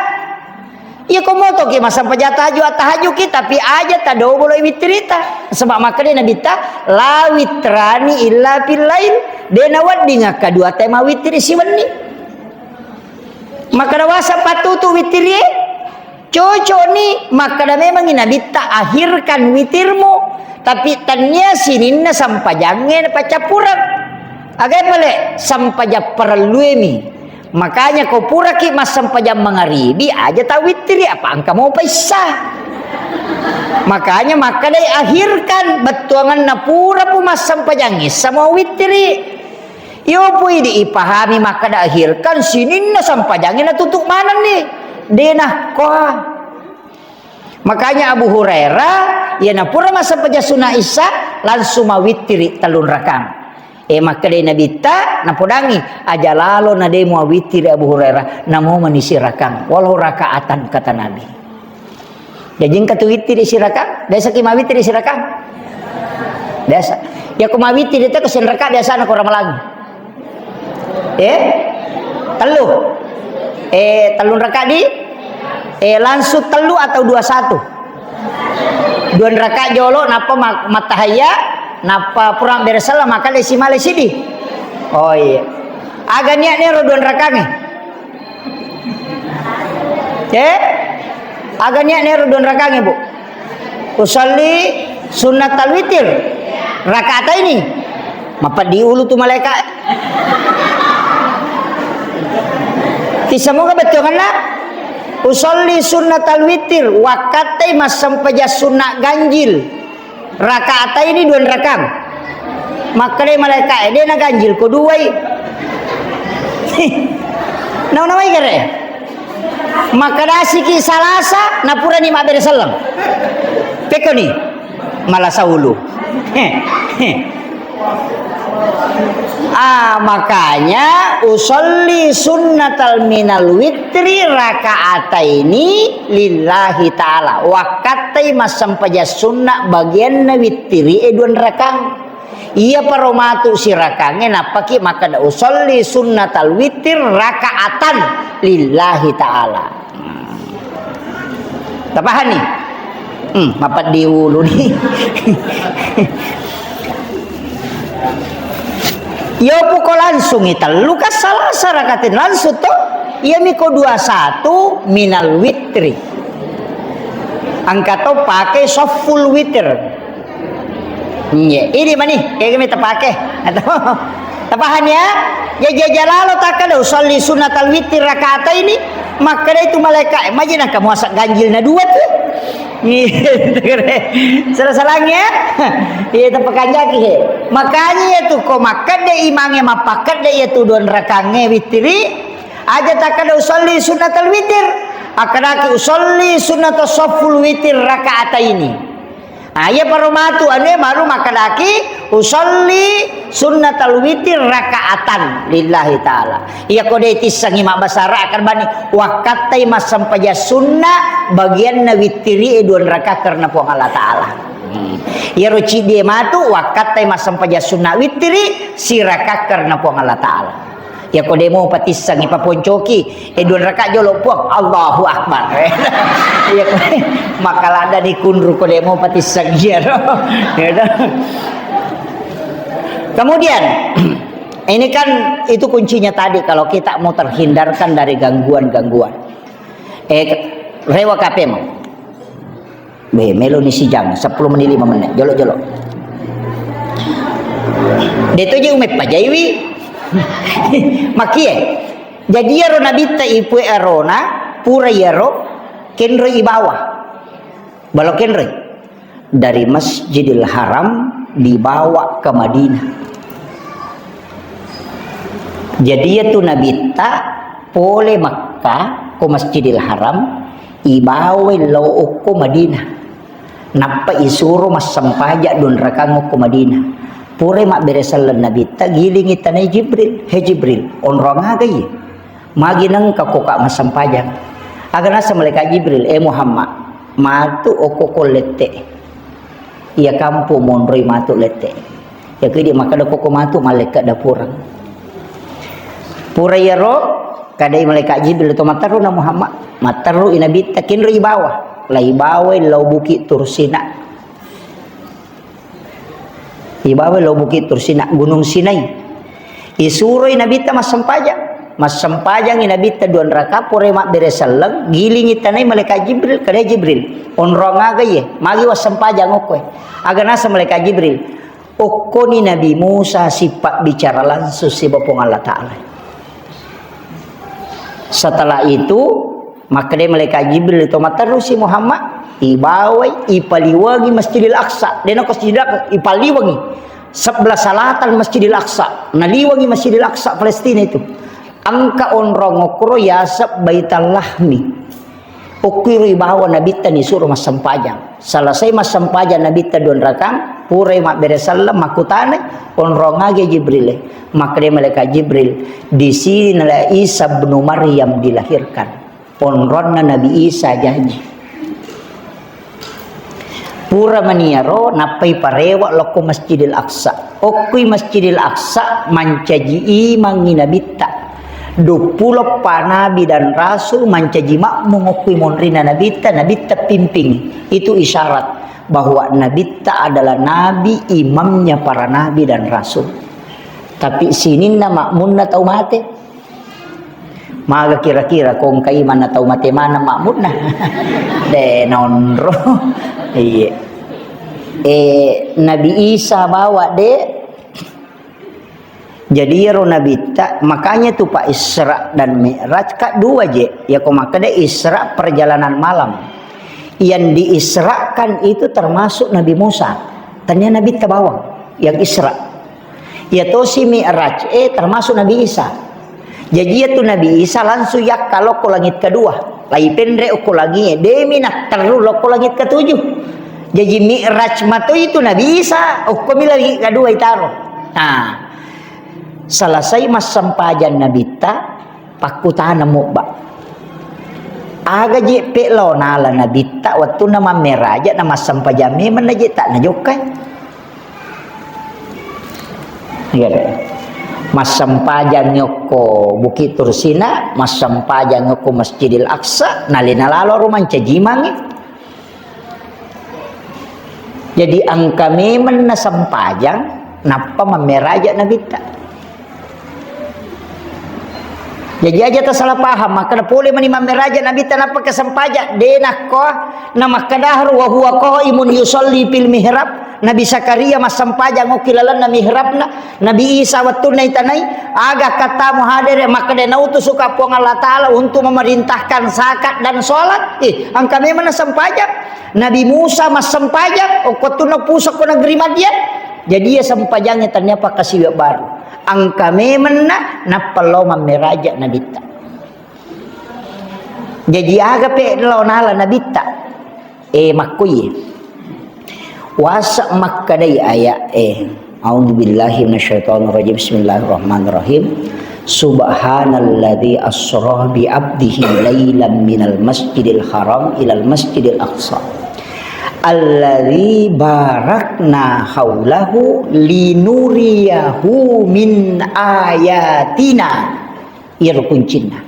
Iya ko moto ki massempajang tahajju, attahajju ki, tapi aja tadobolo wittirita. Sebab makkeda Nabitta, "La witrani illa fil lail." De na wedding akkadua te mawittiri siwenni. Makkeda wasa pattutu wittirie. Cocok ni, makkeda memangngi Nabitta, "Akhirkan witirmu," tapi tania sininna sampajangnge paccappureng. Agai pale sampajang parelluemi. Makanya ko puraki massempajang mangaribi, aja tawittiri, apa engka mopa issa. Makanya makkedai, "Akhirkan," bettuanganna pura pu massempajang issa mo wittiri. Iyo pui di ipahami makkeda akhirkan sininna sampajangnge natutu manenni. De nakkoa. Makanya Abu Hurairah, iya napura massempajang sunna issa, langsung mawittiri tellung rakang. Eh, makkedai Nabitta, napodangi, aja lalo na de muawittiri Abu Hurairah, namo mani sirakang, walau rakaatan, kata Nabi. Jaji engka tu wittiri sirakang, biasa ki mawittiri sirakang? Biasa. Ya ko mawittiri te ko sen raka biasa na ko ramalangi. Eh? Tellu. Eh, tellung raka di? Eh, langsung tellu atau dua satu? Dua raka jolo, nappa ma-, mattahayya, nappa pura beresella, maka lesi male sidi. Oh iya. Aga niat nero dua rakange? Eh? Aga niat nero dua rakange, Bu? Usalli sunnatal witir. Rakaat ini. Mapeddi ulu tu malaika. Tisemoga bettuanna. Usalli sunnatal witir. Wakkattai massempajang sunna ganjil. Rakaat ini dua rakang. Makkedai malaika, eh, de na ganjil ko duai. Nau nawai gare. Makkedasiki Salasa, napurani mabbere selleng. Pekkoni? Malasa ulu. Ah, makanya usolli sunnatal minal witri rakaataini lillahi ta'ala. Wakkattai massempajang sunna bagianna wittiri e dua rakang. Iya paro matu sirakangnge nappaki makkeda usolli sunnatal witir rakaatan lillahi ta'ala. Hmm. Tapahanni? Hmm, mapeddi uluni. Iya puko langsungi tellu ka Salasa rakaatin langsung to. Iya miko dua satu minal witri. Engka to pake sofful witir. Iya, ini mani, kayak gini tepake. Atau tepaham ya? Ya, jaja lalo takkada usalli sunnatal witir rakaat ini, makkeda itu malaikat, maji nang kamu asak ganjil na dua tuh. Iya, sala-salangnge. Iya, tapakanjaki he. Makanya iya tu ko makkedde imangnge mappakedde iya tu dua rakaangnge wittiri. Aja takkeda usolli sunnatal witir. Akkadaki usolli sunnatas safful witir rakaataini. Ah, iya paro matu anu malu makkedaki usolli sunnatal witir rakaatan lillahi ta'ala. Iya ko de tissengi mabbasara akan bani wakkattai massempajang sunna bagianna wittiri e dua rakaat karena Puang Allah Ta'ala. Hmm. Iyaro ciddi e matu wakkattai massempajang sunna wittiri sirakakka karena Puang Allah Ta'ala. Iya ko demo patissengi paponcoki, eh, dua rakaat jolo Puang, Allahu Akbar. Iya ko makaladani kunru ko demo patissengi iyaro. Ya dah. Kemudian ini kan itu kuncinya tadi kalau kita mau terhindarkan dari gangguan-gangguan. Eh, rewa kapemo. Be, melo ni sijang, sepuluh menit, lima menit. Jolo, jolo. Deto je ume pajaiwi. Makie. Jadi iyaro nabitta ipue arona, pura iyaro, kenroi ibawa. Balo kenroi. Dari Masjidil Haram dibawa ke Madinah. Jadi iyatu nabitta pole Makkah ko Masjidil Haram, ibawai lao okko Madinah. Nappa isuro massempajang dua rakaang okko Madinah. Purai mabbere selleng nabitta, gilingi tanai Jibril, "He Jibril, onrong aga iye? Magi nengka ko ka massempajang?" Aga naseng malaikat Jibril, "Eh Muhammad, matu okko ko lette. Iya kampo monroi matu lette." Iya, kidi makkeda koko matu malaikat dapureng. Pura iyaro, kadai malaikat Jibril to matteru na Muhammad, matteru i nabitta kenro ibawa. La ibawai lao Bukit Tursina. Ibawai lao Bukit Tursina, Gunung Sinai. Isuroi nabitta massempajang. Massempajangi nabitta dua rakaat, pura mabbere selleng, gilingi tanai malaikat Jibril, kadai Jibril. Onrong aga iye, magi wassempajang okkoe. Aga naseng malaikat Jibril. Okkoni Nabi Musa sipabbicara langsung siba Puang Allah Ta'ala. Setelah itu, makkeda malaikat Jibril to matterusi Muhammad, ibawai, ipaliwangi Masjidil Aqsa. Dena ko Masjidil Aqsa, ipaliwangi. Sebelah selatan Masjidil Aqsa. Naliwangi Masjidil Aqsa Palestina itu. Engka onrong okkoro yaseng Baital Lahmi. Okkuiro ibawa nabitta nisuro massempajang. Selesai massempajang nabitta dua rakang, purai mabbere selleng, makkutanai, onrong aga Jibril e? Makkeda malaikat Jibril, di sinilah Isa bin Maryam dilahirkan. Onronna Nabi Isa jaji. Pura maniaro nappai parewa lokko Masjidil Aqsa. Okkui Masjidil Aqsa mancaji imangngi nabitta. Duppulo pa nabi dan rasul mancaji makmum okkui monrina nabitta, nabitta pimping. Itu isyarat bahwa nabitta adalah nabi, imamnya para nabi dan rasul. Tapi sininna makmunna tau mate. Maga kira-kira kongka imanna tau mate maneng makmunna? De nonro. Iya. Eh, Nabi Isa bawa de. Jadi iyaro nabitta, makanya tu Pak Isra dan Mi'raj ka dua je. Ya ko makkeda Isra perjalanan malam. Yang diisrakan itu termasuk Nabi Musa. Tania nabitta bawang yang Isra. Iya tosi Mi'raj, eh, termasuk Nabi Isa. Jaji iya tu Nabi Isa langsung yakka lokko langit kedua. Lai penre okko langit, demi natteru lokko langit ketujuh. Jaji Mi'raj mato itu Nabi Isa, okko mi langit kedua itaro. Nah, selesai massempajang nabitta, pakkutana mobba. Aga je pe lao nala nabitta wettunna mammeraja na massempajang memeng na je tak najokkai. Iya, deh. Massempajang okko Bukit Tursina, massempajang okko Masjidil Aqsa, nalena lalo ro mancajimangi. Jadi engka memeng na sempajang, nappa mammeraja nabitta. Jaji aja tasalah paham, makkeda pole mani mammeraja nabitta nappa kesempajang, de nakko na makkeda haru wa huwa qaimun yusalli fil mihrab, Nabi Zakaria massempajang okki lalenna mihrabna, Nabi Isa wettunna itanai, aga kattamu hadere, makkeda nautusuka Puang Allah Ta'ala untuk memerintahkan zakat dan sholat. Eh, engka memang nassempajang. Nabi Musa massempajang, okko wettunna pusokko negeri Madian. Jadi iya sempajangnge tania pakkasiwiang baru. Engka memenna, nappa lao mammeraja nabitta. Jaji aga pe lao nala nabitta? Eh, makkuye. Wasa makkedai ayat, eh, A'udzubillahi minasyaitonirrajim. Bismillahirrahmanirrahim. Subhanalladzi asra bi abdihi lailan minal masjidil haram ilal masjidil aqsa. Alladzi barakna haulahu linuriyahu min ayatina. Iyaro kuncinna.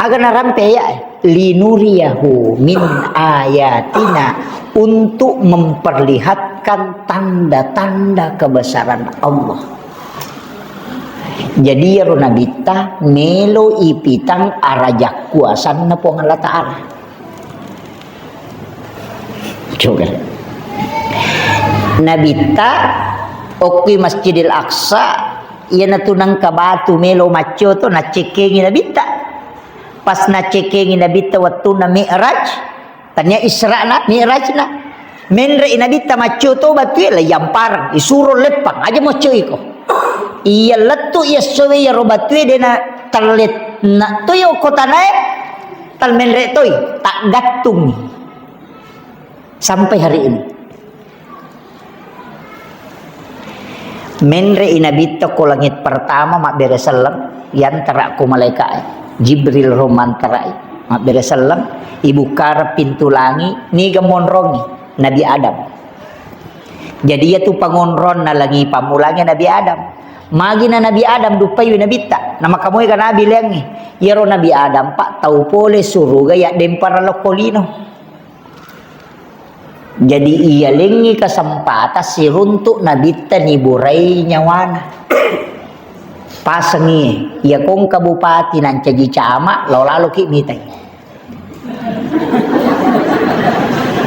Aga narampe ya, linuriyahu min ayatina, untuk memperlihatkan tanda-tanda kebesaran Allah. Jadi iyaro nabitta melo ipitang araja kuasanna Puang Allah Ta'ala. Coba. Nabitta okkui Masjidil Aqsa, iyanatu nengka batu melo maccio to, naccekkengi nabitta. Pas naccekkengi nabitta wettunna Mi'raj, tania Isra'na, Mi'rajna. Menre'i nabitta maccio to batue, la iyampareng, isuro leppang, aja moccio iko. Iya lettu iya sowe iyaro batue dena tellet na to yo kotanae, tal menre toi, taggattung sampai hari ini. Menre'i nabitta ko langit pertama mabbere selleng, yantara ko malaika'e. Jibril ro mantarai, mabbere selleng, ibukkara pintu langi, niga monrongi, Nabi Adam. Jadi iyatu pangonronna langi pammulangi Nabi Adam. Magina Nabi Adam duppaiwi nabitta, namakamoega nabi leangngi. Iyaro Nabi Adam pa tau pole suruga yaddempara lokko lino. Jadi, iyalengngi kesempatan siruntuk nabitta niburai nyawana. Pasengi, iya kongka bupati nancaji camat, lao laloki mitai.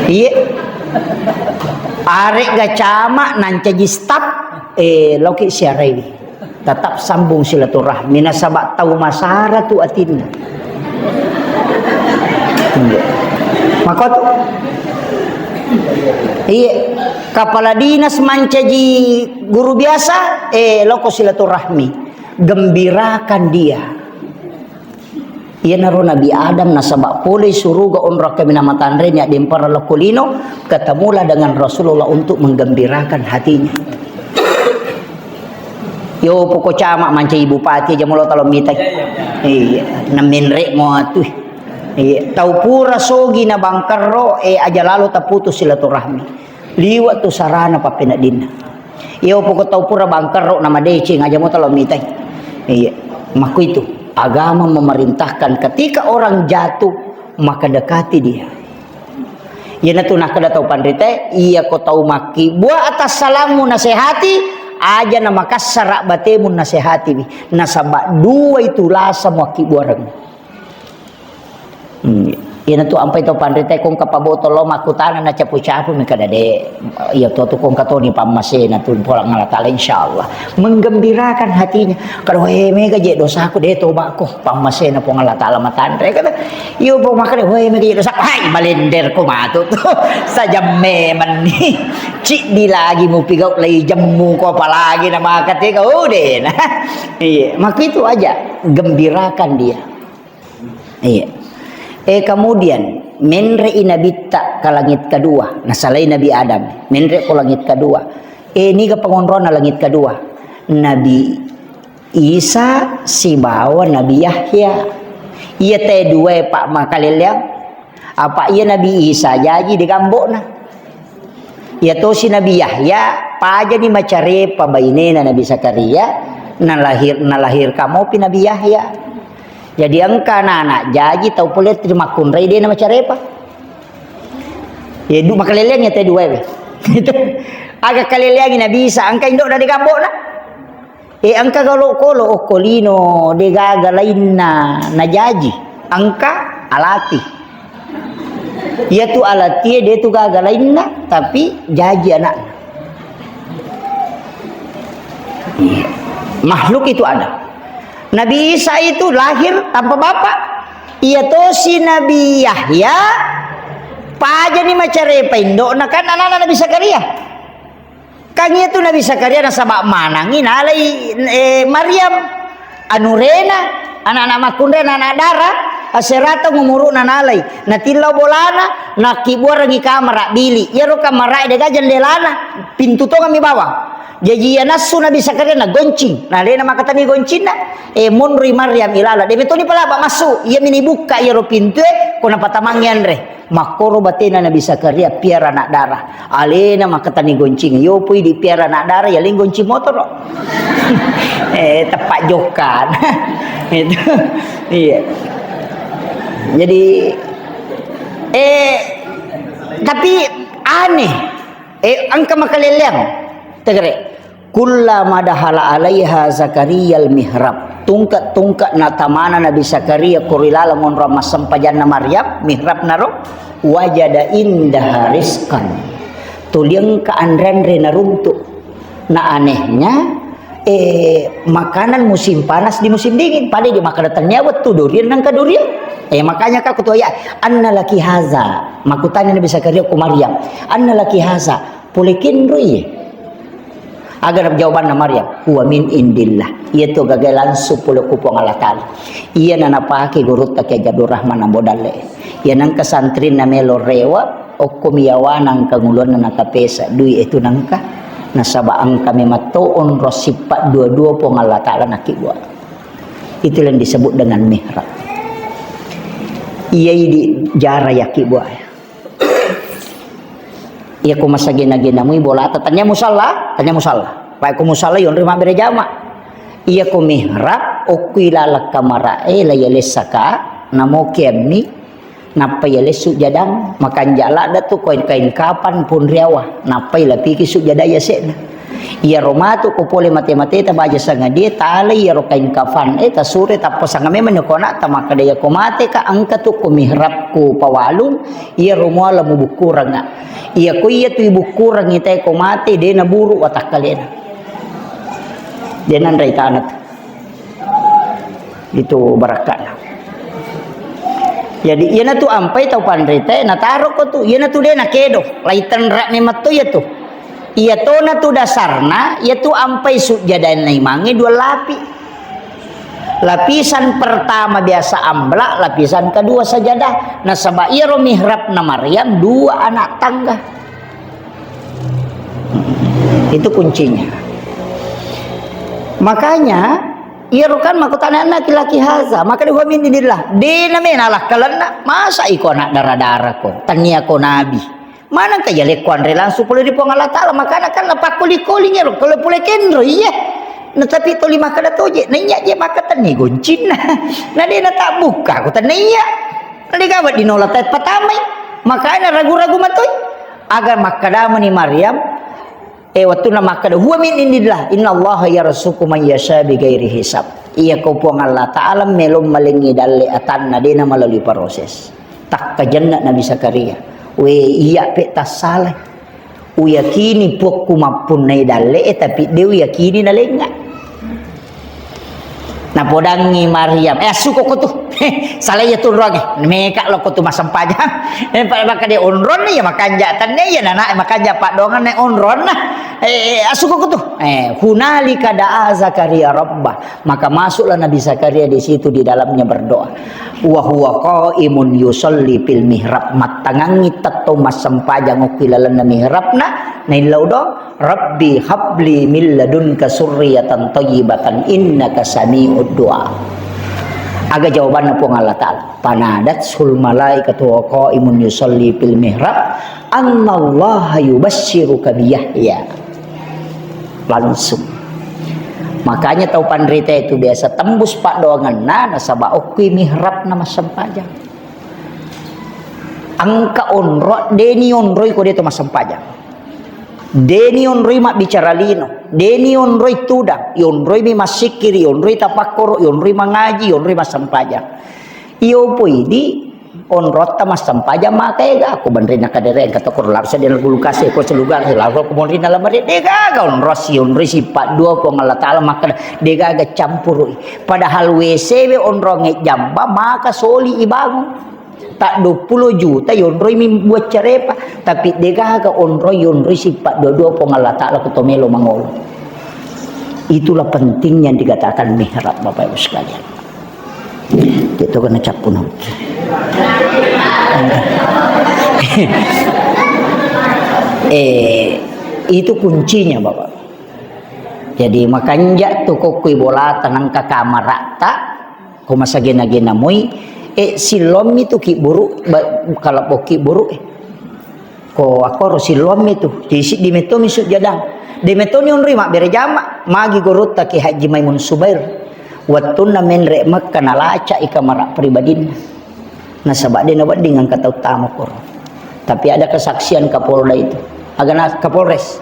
Iye. Arekga camat nancaji staf, eh, loki siaraiwi. Tetap sambung silaturahmi, nasaba tau masara tu atinna. Iya. Makotu. Iya, kepala dinas mancaji guru biasa, eh, loko silaturahmi. Gembirakan dia. Iyanaro Nabi Adam nasaba pole suruga onrong kaminang matanre ni addempara lokko lino, ketemulah dengan Rasulullah untuk menggembirakan hatinya. Yo poko camat mancaji bupati aja molo talo mitai. Iya, namenre mo atu. Iya, tau pura sogi na bangkerro, eh, aja lalo taputus silaturahmi. Liwa tu sarana pappeneddinna. Iyo poko tau pura bangkerro na madeceng aja mo talo mitai. Iya, makkuitu. Agama memerintahkan ketika orang jatuh, maka dekati dia. Iyanatu nakkeda tau panritae, iya ko tau makkibbua atassalammu nasehati, aja na makassara batemu nasehatiwi. Nasaba dua itu lasa muakkibbuareng. Hmm. Iyanatu ampai tau panritae kongka pabotolo makkutana na capu-capu mi kada de. Iya to tu kongka toni pammasena tu pola ngala taala insyaallah. Menggembirakan hatinya. Kada, "Weh, mega je dosaku, de toba ko." Pammasena Puang Allah Ta'ala matanre kata. Iyo, Puang makkeda, "Weh, mega je dosaku." Hai, malender ko matu tu. Sajam memang ni. Ciddi lagi mupigau lai jemmu ko apalagi na makate kau de na. Iya, makkitu aja gembirakan dia. Iya. Eh, kemudian, menre'i nabitta ke langit kedua. Nasalai Nabi Adam. Menre ko langit kedua. Eh, niga pangonronna langit kedua? Nabi Isa sibawa Nabi Yahya. Iya te dua, Pak, makaleleang. Apa iya Nabi Isa jaji de gambokna. Iya tosi Nabi Yahya, pajani macarepa bainena Nabi Zakaria, nalahir-, nalahirkan mopi Nabi Yahya. Jadi engka anak-anak jaji tau pole terima kunrai de na macarepa. Ya, du-, makaleleang ya te dua we. Aga kaleleangi Nabi Isa, engka indokna de gambokna. Eh, engka galo kolo okko lino de gaga lainna najaji. Engka alati. Iyatu alatie de tu gaga lainna, tapi jaji anakna. Iya. Makhluk itu ada. Nabi Isa itu lahir tanpa bapak. Iya tosi Nabi Yahya, pajani macarepa indokna kan anakna Nabi Zakaria. Kan iya tu Nabi Zakaria nasaba manangi nalai, eh, Maryam. Anurena, anak-anak makkunrai, anak-anak dara, aserata umuru'na nalai. Natillau bolana, nakkibuarengngi kamara bili. Iyaro kamara de gaga jendelana, pintu tongeng mi bawang. Jaji iya nassu Nabi Zakaria nagoncing. Nalena makatani goncinna, eh, monroi Maryam ilala. De metoni palaba massu, iya mini bukka iyaro pintue, ko napatamangngi anre. Makkoro batena Nabi Zakaria piara anak dara. Alena makkatani goncing. Yopo idi piara anak dara, ya ling goncing motoro. Eh, tepat jokan. Itu. Iya. Jadi, eh, tapi aneh. Eh, engka makaleleang. Tegere. Kullama dakhala alaiha Zakariyal mihrab. Tungke-tungke natamana Nabi Zakaria ko ri laleng onrong massempajanna Maryam, mihrab naro, wajada indaha rizqan. Tuli engka anre-anre naruntu. Nah, anehnya, eh, makanan musim panas di musim dingin. Pada dia makan tennia wettu durian nangka durian. Eh, makanya ka kutoya, "Anna laki haza?" Makutani Nabi Zakaria ku Maryam, "Anna laki haza?" Pole kenro iye. Aga jawabanna Maryam, "Huwa min indillah." Iya to gaga langsung pole ku Puang Allah Taala. Iya na napake gurutta Kiai Abdul Rahman Ambo Dalle. Iya nangka santrinna melo rewa, okko miyawana engka ngulonna nakapesa dui itu nangka. Nasaba engka mematto onro sippa dua-dua Puang Allah Taala nakibua. Itulah yang disebut dengan mihrab. Iya idi jara yakibua. Iya ko masagena-gena mui bolata, tanya musalla, tanya musalla. Baik ko musalla yonri mabbere jama. Iya ko mihrab, okui laleng kamara, eh, la yalessaka, namo kiammi, nappa yalessu jadang, makanja ladda tu koin kain kapan pun riawa, nappa ilapiki sujada yasekna. Iyaro matu ko pole mate-mateta baja sangadie, talai iyaro kain kafan, eh, tasure tappa sanga memang ni ko anakta makkeda, "Iya ko mateka, engka tu ko mihrabku pawalung, iyaro muala mubukkurengnga." Iya ko iya tu ibukkurengngi tae ko mate, de naburu watakkalena. De nanrai tana tu. Itu barakka'na. Jadi, iyanatu ampai tau panritae, nataroko tu, iyanatu de nakedo, lai tenra memetto iyatu. Iyatona tu dasarna, iyatu ampai sujjadanna imangnge dua lapi. Lapisan pertama biasa ambla, lapisan kedua sajadah. Nasaba iyaro mihrabna Maryam dua anak tangga. Itu kuncinya. Makanya, iyaro kan makkutana laki-laki haza, maka dua min indillah. Dena mena lakkalenna, masa iko anak dara-dara ko, tania ko nabi. Maneng ka yalekko anre langsung pole ri Puang Allah Taala, makana kan napakkoli-koli iyaro, kalau pole kenro, iya. Nah, tapi toli makkeda toje, na iya je makkatenni goncinna. Na dena tak buka, ko tania. Na de gawa dinola tai patamai. Makanya ragu-ragu matoi. Aga makkedamani Maryam, eh, wettunna makkeda, "Huwa min indillah, innallaha yarzuqu man yasha bighairi hisab." Iya ko Puang Allah Taala melo malengngi dalle atanna, dena melalui proses. Takkajenna Nabi Zakaria. We, iya pe tassalai. Uyakini Puakku mappunnai dalle'e, tapi de uyakini nalengnga. Napodangngi Maryam, "Eh, assuko ko tu." Salai iya tu onroangnge. Meka lo ko tu massempajang. Eh, pada maka de onronna iya makanja tenne iya nana makanja paddoanganna onronna. Eh, eh, assuko ko tu. Eh, hunalika da'a Zakaria rabbah. Maka masuklah Nabi Zakaria di situ di dalamnya berdoa. Wa huwa qaimun yusalli fil mihrab. Mattangangngi tettong massempajang okki lalenna mihrabna, naillau do, "Rabbi habli min ladunka surriyatan thayyibatan innaka sami'ud du'a." Aga jawabanna Puang Allah Taala? Fanadathul malaikatu wa qaimun yusalli fil mihrab, "Annallaha yubasysyuruka bi Yahya." Langsung. Makanya tau panrita itu biasa tembus paddoanganna nasaba okkui mihrabna massempajang. Engka onro, deni onroi ko de to massempajang. Deni onroi mabbicara lino, deni onroi tudang, ionroi mi massikkiri, ionroi tapakkoro, ionroi mangaji, ionroi massempajang. Iyo poidi Onrotta massempajang maka ega, ko benrina kadere, engka to ko larsa di kulkas, ko selugara, lako ko monrina lamari, degaga onro si, onro si paddua Puang Allah Ta'ala makkeda, degaga campurui. Padahal W C we onrongnge jamba, maka soli ibangun. Tak dua puluh juta yonroi mi buat carepa, tapi degaga onroi, yonroi si paddua-dua Puang Allah Ta'ala ko to melo mangolo. Itulah pentingnya dikatakan mihrab, Bapak Ibu sekalian. Itu kena cappu nang. Eh, itu kuncinya, Bapak. Jadi, makanja tu kokkui bolata nangka kamaratta, ko masagena-gena moi, eh, sillommi tu kibburu, ba-, kalebbo kibburu, eh. Ko akkoro sillommi tu, jadi siddi mettomi sujjadang. De mettoni onroi mabbere jama, magi gurutta Kiai Haji Maimun Subair. Wettunna menre Mekka nalaca'i kamara pribadinna. Nasaba de nawedding engka tau tama koro. Tapi ada kesaksian Kapolda itu. Agana Kapolres.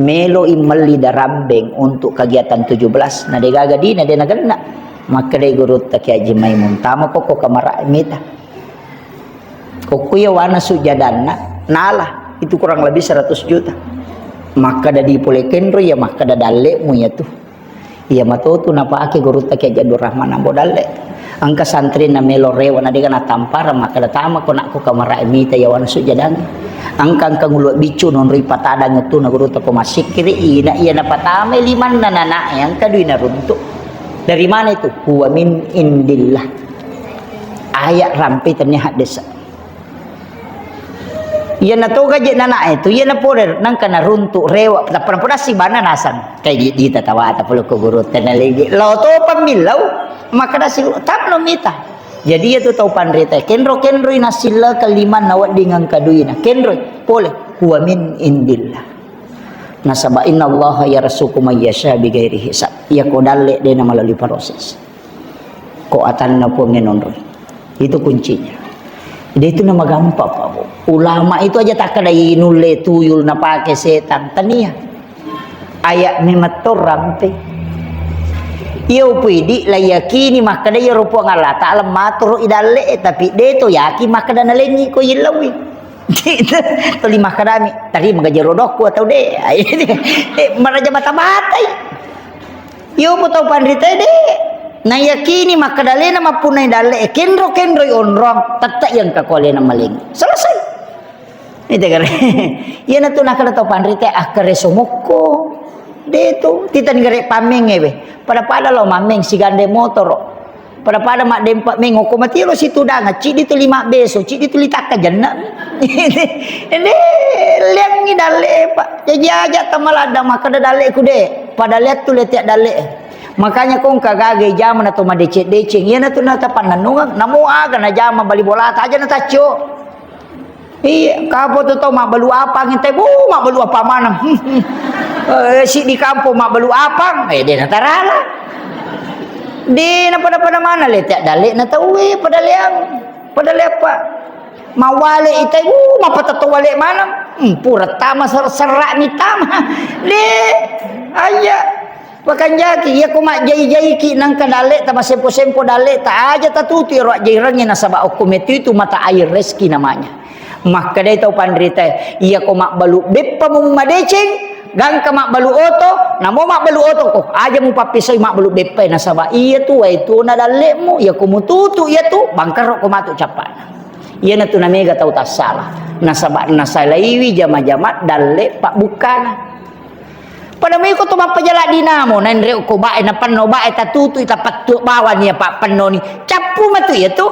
Melo i melli darambeng untuk kegiatan tujuh belas. Na de gaga dina, de nagenna. Makkedai gurutta Kiai Haji Maimun, tama ko ko kamara mita. Kokkuya wana sujjadanna, nala, itu kurang lebih seratus juta. Makkeda di pole kenro, iya makkeda dalle'mu iya tu. Iya matotu napake gurutta Kiai Haji Abdul Rahman Ambo Dalle. Engka santri na melo rewa na dega natampara, makkeda tama ko nakko kamara mita iya wana sujjadang. Engka, engka ngulu biccu nonroi patadang tu na gurutta ko massikkiri, ina iya napatamai limanna nana, engka dui naruntuk. Dari mana itu? Huwa min indillah. Ayat rampe tennia haddesa. Iyana toga je nanae tu, iyana pole nangka naruntuk rewa, tappa napodassi bana nasang. Kai di, di tatawata pole ko guru tena legi. Lao to pammillau, maka dasi tamno mita. Jadi iya tu tau panrita, kenro-kenroi nasilla kaliman nawedding engka duina. Kenroi, pole, huwa min indillah. Nasaba innallaha yarzuqu may yasha bighairi hisab. Iya ko dalle de na melalui proses. Ko atanna Puang e nonroi. Itu kuncinya. De itu nama gampang, Pak, Bu. Ulama itu aja takkadai nulle tuyul napake setang. Tania. Ayat memetto rampe. Iya upuidi la yakini makkeda iyaro Puang Allah Ta'ala maturu idalle, tapi de to yakin makkeda nalengi ko yillawi. Tuli makkedami, tadi mengajero dokku atau de. Eh, maraja bata-batai. Iyo, pu tau panritae, de. Nayakini makkedalena mappunnai dalle, e, kenro-kenroi onrong, tette yang kakualena maling. Selesai. Ini tegare. Iyana tu nakkeda tau panritae, akkere somokko. De tu, titani gare pammeng ewe. Pada-pada lo mammeng sigande motoro. Pada-pada maddempa meng, okko matiro situdang, ciddi tuli mabbeso, ciddi tuli takkajenna. Ede, leangngi dalle, Pak. Jaji aja tamaladda makkeda dalle ku de. Pada leang tu letea dalle. Makanya kong kagaga jama na to madeceng-deceng. Iyana tu na tapannennungeng, namo aga na jama bali bolata aja na taccio. Iya, kapo tu tau mabbalu apang, ente, bu, mabbalu apang maneng. Eh, siddi kampong mabbalu apang, eh, de natarala. De na pada-pada mana letea dalle na tauwe, pada leang, pada leang, Pak. Mawale ite, bu, mapatetto wale maneng. Hmm, pura tama ser-, serak ni tama. De, aja. Pakanjaki, iya ko majjai-jaiki nangka dalle ta, masempo-sempo dalle ta, aja tatutu ero ajjairengnge nasaba okko metu itu mata air rezeki namanya. Makkedai tau panritae, iya ko mabbalu beppa mu madeceng, gangka mabbalu oto, namo mabbalu oto ko, aja mupappisoi mabbalu beppae nasaba iya tu wae tu na dallemu, iya ko mututu iya tu, bangkaro ko matu cappana. Iyana tu namega tau tassala, nasaba nasalaiwi jama-jama dalle pabbukkana. Pada meko to mappajala dinamo, naenre ko bae, napenno bae, tatutui, tapattu bawani, apa pennoni. Cappu matu iya tu.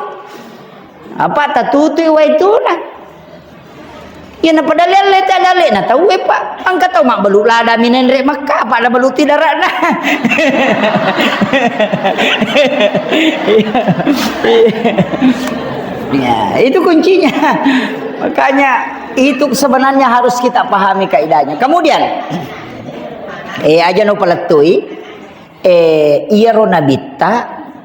Apa tatutui wae tuna. Iya na pada lelle ta dalle na tauwe, Pak. Engka tau mabbalu lada mi naenre makka, apa ada balu tidarana. Ya, itu kuncinya. Makanya itu sebenarnya harus kita pahami kaidahnya. Kemudian, eh, aja no palettui, eh, iyaro nabitta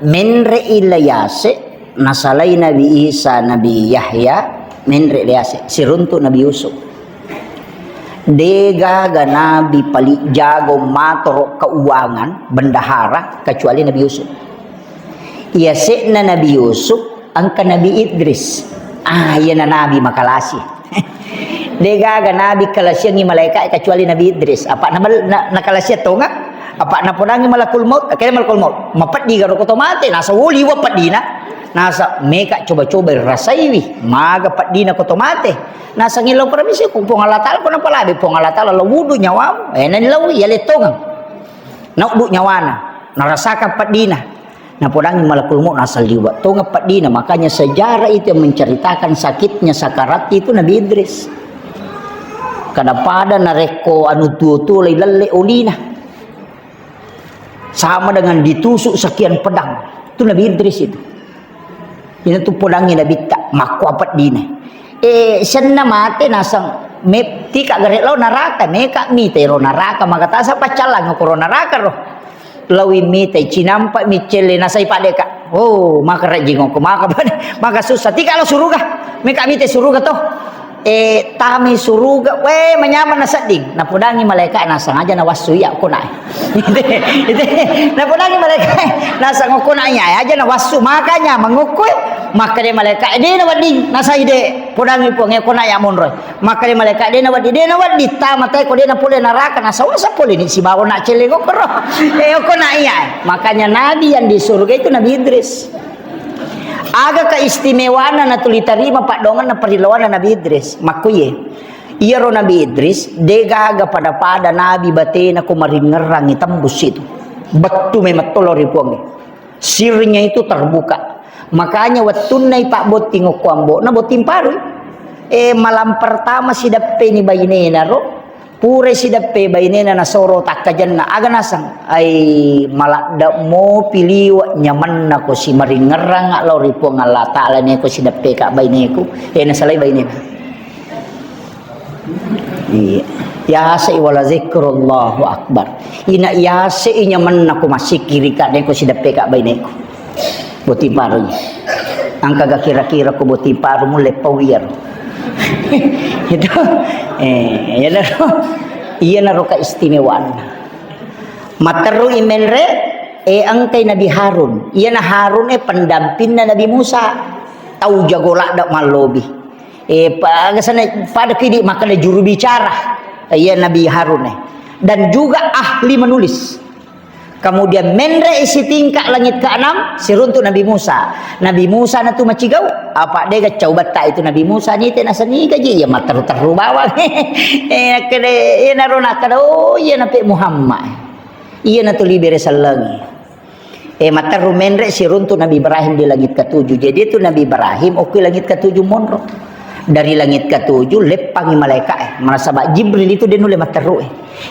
menre illa yase, nasalai Nabi Isa, Nabi Yahya, menre yase, siruntuk Nabi Yusuf. Degaga nabi paling jago matoro keuangan, bendahara, kecuali Nabi Yusuf. Yase'na Nabi Yusuf Engka Nabi Idris. Ah, iyana nabi makalasi. Degaga nabi kalasiangngi malaika kecuali Nabi Idris. Apa na, na, nakalasiang tonga? Apa napodangi malakul maut? Akhirnya malakul maut. Mapeddi garo koto mate. Nasa woli wa peddina. Nasa meka coba-coba rasaiwi. Maga peddina koto mate. Nasa ngellau permisi ku Puang Allah Taala, ko napalabe Puang Allah Taala, lo wudu nyawamu. Eh, nani lau ya letongang. Nauddu nyawana, narasakan peddina. Napodangi malakul maut, nasaliwa tonga peddina. Makanya sejarah itu yang menceritakan sakitnya sakarat itu Nabi Idris. Kada pada narekko anu tuo-tuo lai lelle olina. Sama dengan ditusuk sekian pedang. Itu Nabi Idris itu. Ina tu podangi Nabitta, makko apa dina. Eh, senna mate nasang me-, tika gare lao naraka, meka mite ro naraka, maka tasa paccallang ko ro naraka ro. Lawi mite, cinampa mi celle nasai padeka. Oh, maka rajing ko, maka, maka susah. Tika lo suruga, meka mite suruga toh. Eh, tami suruga, weh, manyameng nasedding. Napodangi malaika, nasang aja nawassu iya, ko nae. Ite, ite, napodangi malaika, nasang ko nae, iya aja nawassu, makanya mengukui, makkeda malaika, de nawedding, nasai de, podangi Puang, ko nae ya monroi. Makkeda malaika, de nawedding, de nawedding, tamatai ko de napole naraka, nasawasa pole ni sibawa na celle ko kero. Eh, ko nae iya. Makanya nabi yang di surga itu Nabi Idris. Aga keistimewaanna natuli tarima paddoangenna parilawanna Nabi Idris? Makkuye, iyaro Nabi Idris, degaga pada-pada nabi batena ko maringngerangngi tembus itu. Bettu memang tolo ri Puangnge. Sirnya itu terbuka. Makanya wettunna ipabbotting okko ambo'na, botting parui. Eh, malam pertama sideppeni bainena ro, Pura sideppe bainena nasoro takkajenna, aga naseng? Ai, maladde mopi liwe nyamenna ko simaringngerang lao ri Puang Allah Taala ne ko sideppe ka baineku, eh, nasalai bainena. Iya. Yasai wala zikrullahu akbar. Ina yasai nyamenna ko massikkiri ka ne ko sideppe ka baineku. Botting paru. Engkaga kira-kira ko botting paru mulle pau iyaro. Itu. Eh, iyanaro. Iyanaro keistimewaanna. Matteru i menre, eh, engkai Nabi Harun. Iyana Harun, eh, pendampingna Nabi Musa. Tau jago ladde mallobi. Eh, pa-, aga sana pada kidi makkeda juru bicara. Iya Nabi Harun, eh. Dan juga ahli menulis. Kemudian menre sitingka langit keenam, siruntu Nabi Musa. Nabi Musa natu macigau, apa dega cau batta itu Nabi Musa nite nasaniga ji, iya matteru-teru bawang. Eh, nakkeda, eh, naro nakkeda, oh, iya nape Muhammad. Iya natu libere sellengi. Eh, matteru menre siruntu Nabi Ibrahim di langit ketujuh. Jadi itu Nabi Ibrahim, oke langit ketujuh monro. Dari langit ketujuh, leppangi malaika, eh. Nasaba Jibril itu de nulle matteru, eh.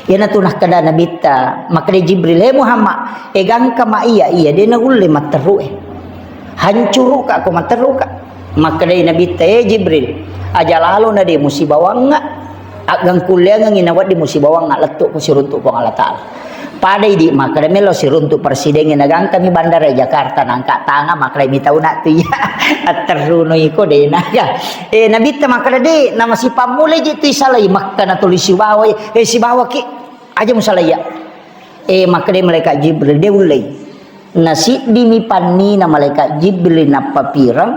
Iyanatu nakkeda Nabitta, makkeda Jibril, "He Muhammad, egangka ma iya, iya de naulle matteru, eh. Hancuruka ko matteruka." Makkedai Nabitta, "Eh Jibril, aja lalo na de musibawangnga, aggangkulleangengi nawedding musibawangnga lettu ko siruntu Puang Allah Taala." Padai di makkeda melo siruntu presidengnge nagangkami bandara Jakarta nangka tanga makkeda mi tauna tu iya. Atterrunoi ko de naga. Eh, Nabitta makkeda de, namasipammulai ji tu isalai Makka natuli sibawa, eh, sibawaki aja musalai iya. Eh, makkeda malaikat Jibril de ullei. Nasiddimi pannina malaikat Jibril nappapireng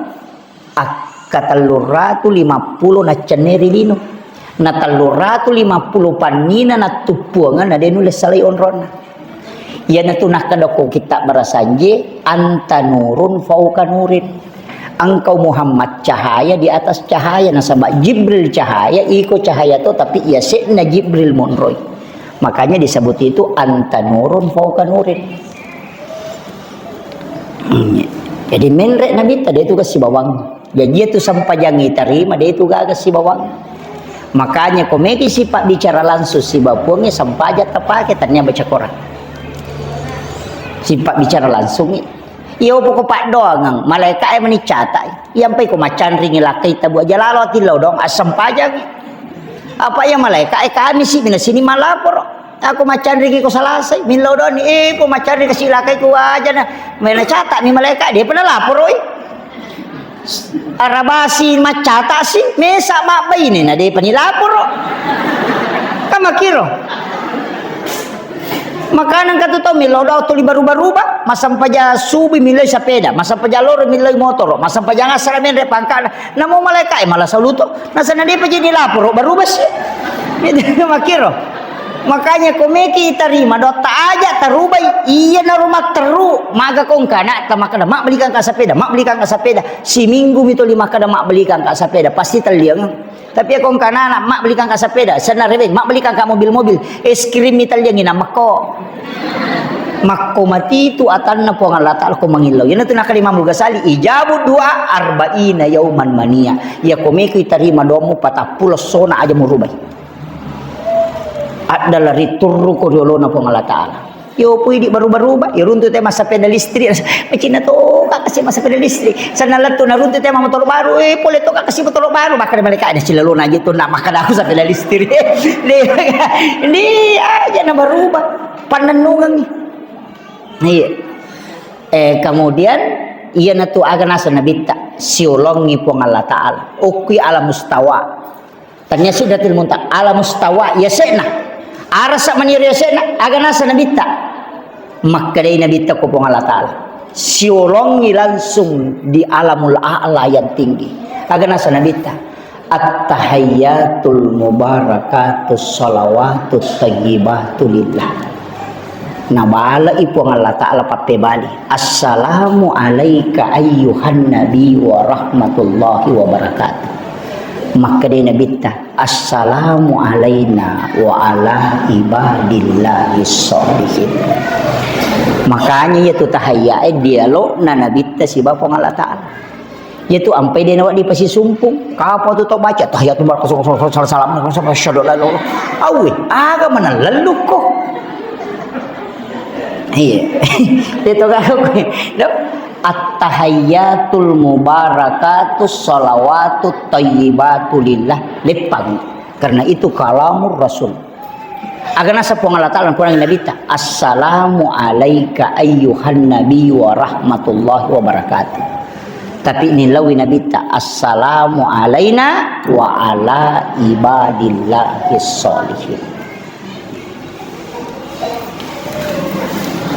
akka telluratu limappulo naccenne ri lino. Na telluratu limappulo pannina nattuppuangeng na de nulle salai onronna. Iyanatu nakkeda ko kitab Barasanje, "Anta nurun fauka nurin." Engkau Muhammad cahaya di atas cahaya, nasaba Jibril cahaya, iko cahaya to, tapi iya se'na Jibril monroi. Makanya disebut itu anta nurun fauka nurin. Jadi menre Nabitta de tu kasibawang. Jaji itu sempajang itarima de tu gaga sibawang. Makanya ko megi sipa bicara langsung sibawa Puangnge sempajang tapake tania baca Quran. Sipa bicara langsung i. Iya poko paddoangeng, malaika e mani catai. Iyampai ko macanringi lakkai tabu aja lalo atillau dong asempajang. Apa iya malaika e kami si mina sini malaporo. Aku macanriki ko Salasai, millau doni, eh, po macanri kasi lakai ku wajana. Mena cata mi malaika, de pernah lapor, oi. Arabasi macata si, mesa mabbaine na de pani laporo. Kamakiro. Makanan katu tau millau dau tuli baru-baruba. Massempajang subuh millau sapeda, massempajang loro millau motoro, massempajang asara menre pangkana. Namo malaika e malah saluto. Nasana depa jadi laporo baru besi. Makiro. Makanya komeki tarima dotta aja tarubai. Iya naro matteru maga kongkana ta makkada mabbelikan ka sapeda, mabbelikan ka sapeda. Siminggu mito lima kada mabbelikan ka sapeda, pasti telliang. Tapi ya kongkana anak, "Mak, belikan ka sepeda." "Senna reweng, Mak, belikan ka mobil-mobil." Es krim mi telliangi na makko. Makko mati tu atanna Puang Allah Ta'ala ko mangillau. Yana tu nakali Imam Ghazali, "Ijabu doa arba'ina yauman mania." Ya komeko itarima doamu patappulo sona aja murubai. Addala riturru ko riolona Puang Allah Ta'ala. Yo pui di baru-baru ba, yo runtu tema sepeda listrik. Macina to kak kasi ma sepeda listrik. Sana lettu na runtu tema motor baru, eh pole to kak kasi motor baru, maka mereka ada silalona aja tu nak makan aku sepeda listrik. Di, di aja na baru ba. Panennungan. Iya. Eh, kemudian, iya na tu aga nasa nabitta siolongi Puang Allah Ta'ala. Okui ala mustawa. Tania Sidratil Muntaha, ala mustawa yase'na. Arasa maniro yase'na, aga nasa nabitta. Makkedai nabitta ko Puang Allah Ta'ala. Siolongi langsung di alamul a'la yang tinggi. Aga nasa nabitta. At-tahiyyatul mubarakatus salawatut thayyibatu lillah. Nabalai Puang Allah Ta'ala pappebali. Assalamu alaika ayyuhan nabi wa rahmatullahi wa barakatuh. Makkedai nabitta. Assalamu alaina wa ala ibadillahi sholihin. Makanya iya tu tahayyae dialogna nabitta siba Puang Allah Ta'ala. Iya tu ampai de nawa dipasisumpung. Kapa tu tau baca tahiyyatul bar-, salam, salam, salam, salam, asyhadu an la ilaha illallah. Awe, aga mana lelukko. Iya. Itu kan aku. At-tahiyyatul mubarakatus salawatut thayyibatu lillah. Leppang. Karena itu kalamur Rasul. Aga nasa Puang Allah Ta'ala, Puang Nabitta, "Assalamu alaika ayyuhan nabi wa rahmatullahi wa barakatuh." Tapi nilawi Nabitta, "Assalamu alaina wa ala ibadillahi sholihin."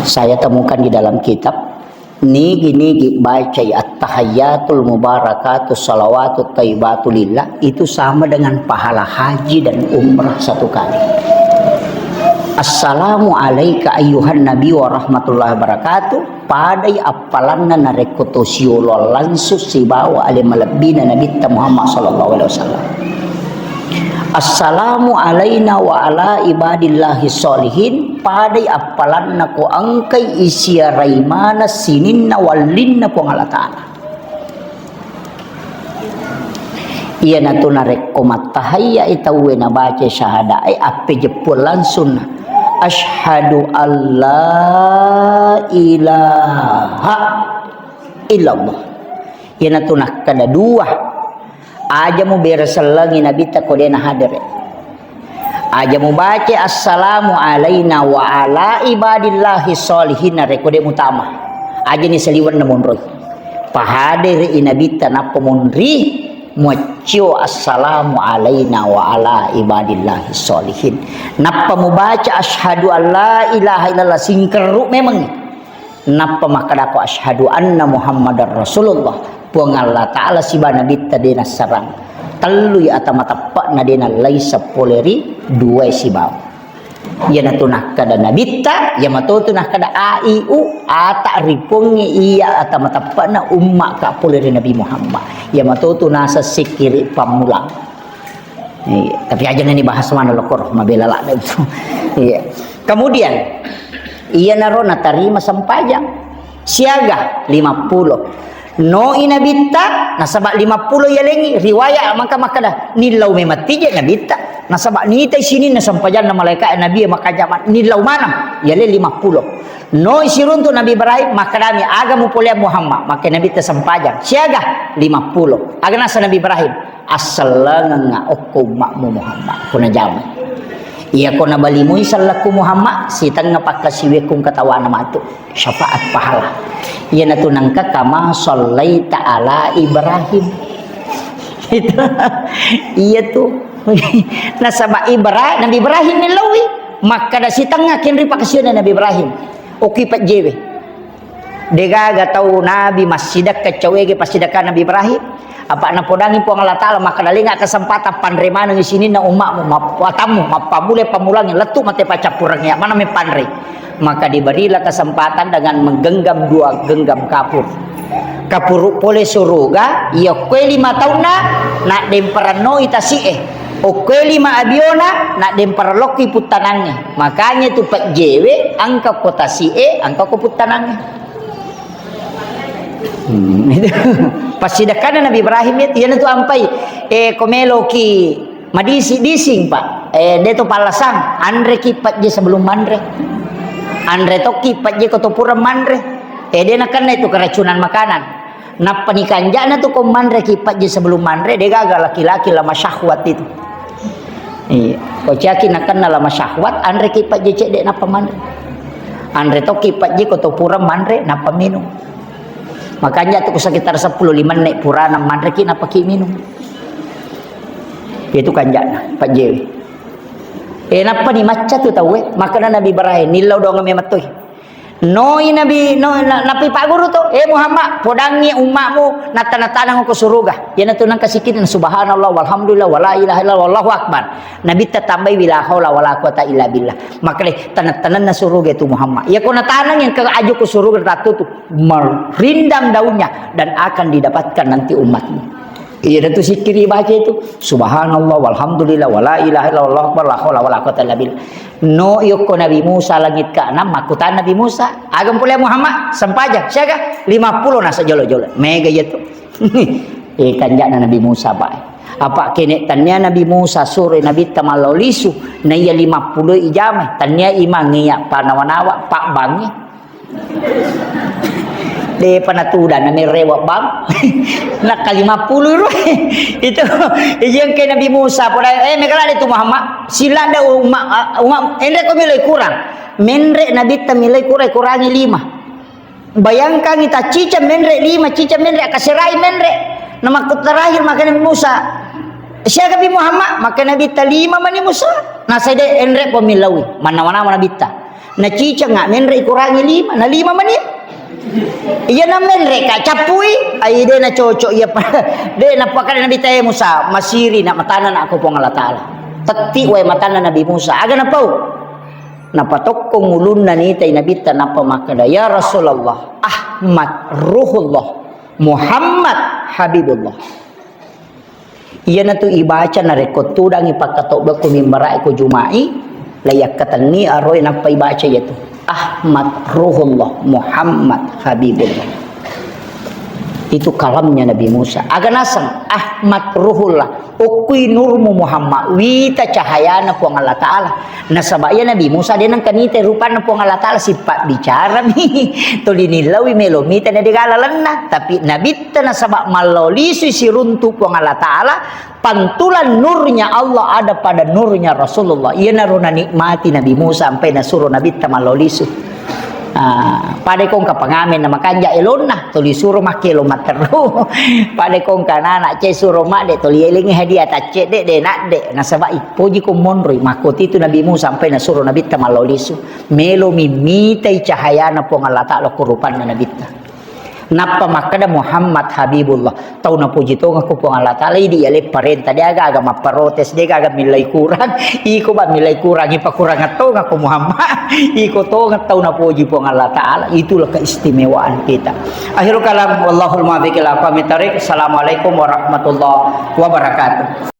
Saya temukan di dalam kitab, nigi-nigi bacai at-tahiyyatul mubarakatus salawatut thayyibatu lillah, itu sama dengan pahala haji dan umrah satu kali. Assalamu alaika ayyuhan nabi wa rahmatullahi wabarakatuh, padai appalanna narekko to siolo langsung sibawa ale malebbina Nabitta Muhammad sallallahu alaihi wasallam. Assalamu alaina wa ala ibadillahi sholihin, padai appalanna ko engkai isiarai maneng sininna wallinna Puang Allah Ta'ala. Iyanatu narekko mattahayyai tauwe nabaca syahadae, appejeppuang langsung, "Asyhadu alla ilaha illallah." Iyanatu nakkeda dua, aja mubere sellengi Nabitta ko de nahadere. Aja mubaca assalamu alaina wa ala ibadillahi sholihin narekko de mutama. Aja ni saliwenna monroi. Pahadere i Nabitta nappa monri muaccio assalamu alaina wa ala ibadillahi sholihin. Nappa mubaca asyhadu an la ilaha illallah, singkerru memeng. Nappa makkedako, "Asyhadu anna Muhammadar Rasulullah." Puang Allah Ta'ala siba Nabitta de nassarang. Tellui ata mateppe'na de nallai seppole ri duae sibawa. Iyanatu nakkeda Nabitta, iya matotu nakkeda, "A, i, u, ata ripongnge iya ata mateppe'na umma ka pole ri Nabi Muhammad." Iya matotu naseng sikkiri pammulang. Iya, tapi aja nani bahas mana lokor, mabela ladde itu. Iya. Kemudian, iyanaro natarima sempajang siaga lima puluh. Noi Nabitta, nasaba lima puluh yalengi, riwaya maka makkeda, nillau memang tije Nabitta. Nasaba nitai sininna sempajanna malaika Nabi maka jaman nillau maneng, yale lima puluh. Noi siruntu Nabi Ibrahim, makkedami, "Aga mupoleang Muhammad?" Makke Nabitta sempajang siaga lima puluh. Aga nasa Nabi Ibrahim? Assellengengnga okko umma'mu Muhammad, ko najama. Iya ko nabalimui sellekku Muhammad, sitengnga pakkasiwiakku katawana matu. Syafaat pahala. Iyanatu nengka kama sallaita ala Ibrahim. Itu. Iya tu. Nasaba Ibra-, Nabi Ibrahim mellaui. Makkeda sitengnga kenri pakkasiwianna Nabi Ibrahim. Okki pejjewe. Degaga tau nabi massidekka cawege passidekka Nabi Ibrahim. Apa napodangi Puang Allah Ta'ala, maka dalenga kesempatan panre maneng sininna umma'mu, map-, watammu, mappammulai pammulangi, lettu mate paccappurengnge, mana mepanre. Maka diberilah kesempatan dengan menggenggam dua genggam kapur. Kapuru pole suruga, iya kue lima taunna, nak demperennoi tasi'e. Okkue lima abiona, nak demperellokki puttanangnge. Makanya itu pejjewe, angka ko tasi'e, angka ko puttanangnge. Hmm, itu. Passidekkanna Nabi Ibrahim itu, iyana tu ampai, eh, ko meloki madisi-dising, Pak. Eh, de to pallasang, anreki pejje sebelum manre. Anre tokki pejje ko to pura manre. Eh, de nakenna itu keracunan makanan. Nappa nikanja'na tu ko manre ki pejje sebelum manre, de gaga laki-laki lama syahwat itu. Iya. Ko ciaki nakenna lama syahwat, anre ki pejje cedde nappa manre. Anre tokki pejje ko to pura manre nappa minum. Makanja tu ko sekitar sepuluh lima menit purana manre ki nappa ki minum. Itu kanja'na pejje. Eh, nappa ni macca tu tauwe, makana Nabi Ibrahim, nillau doang memettoi. Noi Nabi, no, na-, napi Pak Guru tu, eh Muhammad, podangi umma'mu, natta-nattanang ko suruga. Iyana tu nangka sikit, subhanallah, walhamdulillah, wala ilaha illallah, wallahu akbar. Nabi tatambai wala haula wala quwata illa billah. Makale taneng-tanenna suruga tu Muhammad. Ya ko nataneng yang ke aju ko suruga tatu tu, merindang daunnya dan akan didapatkan nanti umatmu. Iya, tu sikkiri baca itu. Subhanallah, walhamdulillah, wala ilaha illallah, wallahu akbar, la haula wala quwata illa billah. No, yokko Nabi Musa langit keenam, makkutana Nabi Musa, "Aga pole Muhammad, sempajang, siaga?" "Lima puluh nasa jolo-jolo." Mega iya tu. Eh, kanja'na Nabi Musa, Pak. Apa kene tania Nabi Musa suro Nabi tamallau lisu, na iya lima puluh ijama, tania imang iya panawa-nawa, Pak Bangi. Depa natuda na merewa bang. Nakka lima puluh ro. Itu, iya engke Nabi Musa, pada, eh, mega ladde tu Muhammad. Sila ada umat, umat, enre ko milai kurang. Menre Nabi ta milai kurang, kurangi lima. Bayangkan ita cica menre lima, cica menre, akaserai menre. Namakku terakhir maka Nabi Musa. Siaga bi Muhammad, maka Nabi ta lima mani Musa. Nasai de enre pemilawi. Mana-mana Nabi ta. Na ciceng nga menre kurangi lima, na lima mani. Iya na menre ka cappui, ai de na cocok iya pa. De na pakada Nabi ta, "Eh Musa, masiri na matana na aku Puang Allah Ta'ala." Tetti wae matana Nabi Musa. Aga na pau? Napatokkong ulunna nitai Nabi ta napa makkada, "Ya Rasulullah, Ahmad Ruhullah, Muhammad Habibullah." Iyanatu ibaca narekko tudangi pakkatobba ko mimbarae ko Juma'i, la yakkatenni aroe nappa ibaca iyatu, "Ahmad Ruhullah Muhammad Habibullah." Itu kalamnya Nabi Musa. Aga naseng, "Ahmad Ruhullah, okkui nurmu Muhammad, wita cahayana Puang Allah Ta'ala." Nasaba iya Nabi Musa de nengka nita rupanna Puang Allah Ta'ala, sipabbicarami. Tuli nillaui melo mita na degala lenna. Tapi Nabi nasaba mallao lisui siruntu Puang Allah Ta'ala, pantulan nurnya Allah ada pada nurnya Rasulullah. Iyanaro nanikmati Nabi Musa sampai nasuro Nabitta mallao lisu. Ah, pada kongka pengamen na makanja elonna, tuli suro makkelo matteru. Pada kongka anak ce suro madde, tuli elengi hadiah tacce de, de nadde. Nasaba ipoji ko monroi, makkoti tu Nabi Musa sampai nasuro Nabitta mallao lisu. Melo mimmitai cahayana Puang Allah Ta'ala ko rupanna Nabitta. Nappa makkeda Muhammad Habibullah, tau napuji tongeng ko Puang Allah Ta'ala, idi ale parenta, de aga-aga mapparotes, de aga millai kurang, iko ba millai kurang, ipakurang tongeng ko Muhammad, iko tongeng tau napuji Puang Allah Ta'ala, itulah keistimewaan kita. Akhirul kalam, wallahul muwaffiq ila aqwamit thariq. Assalamualaikum warahmatullahi wabarakatuh.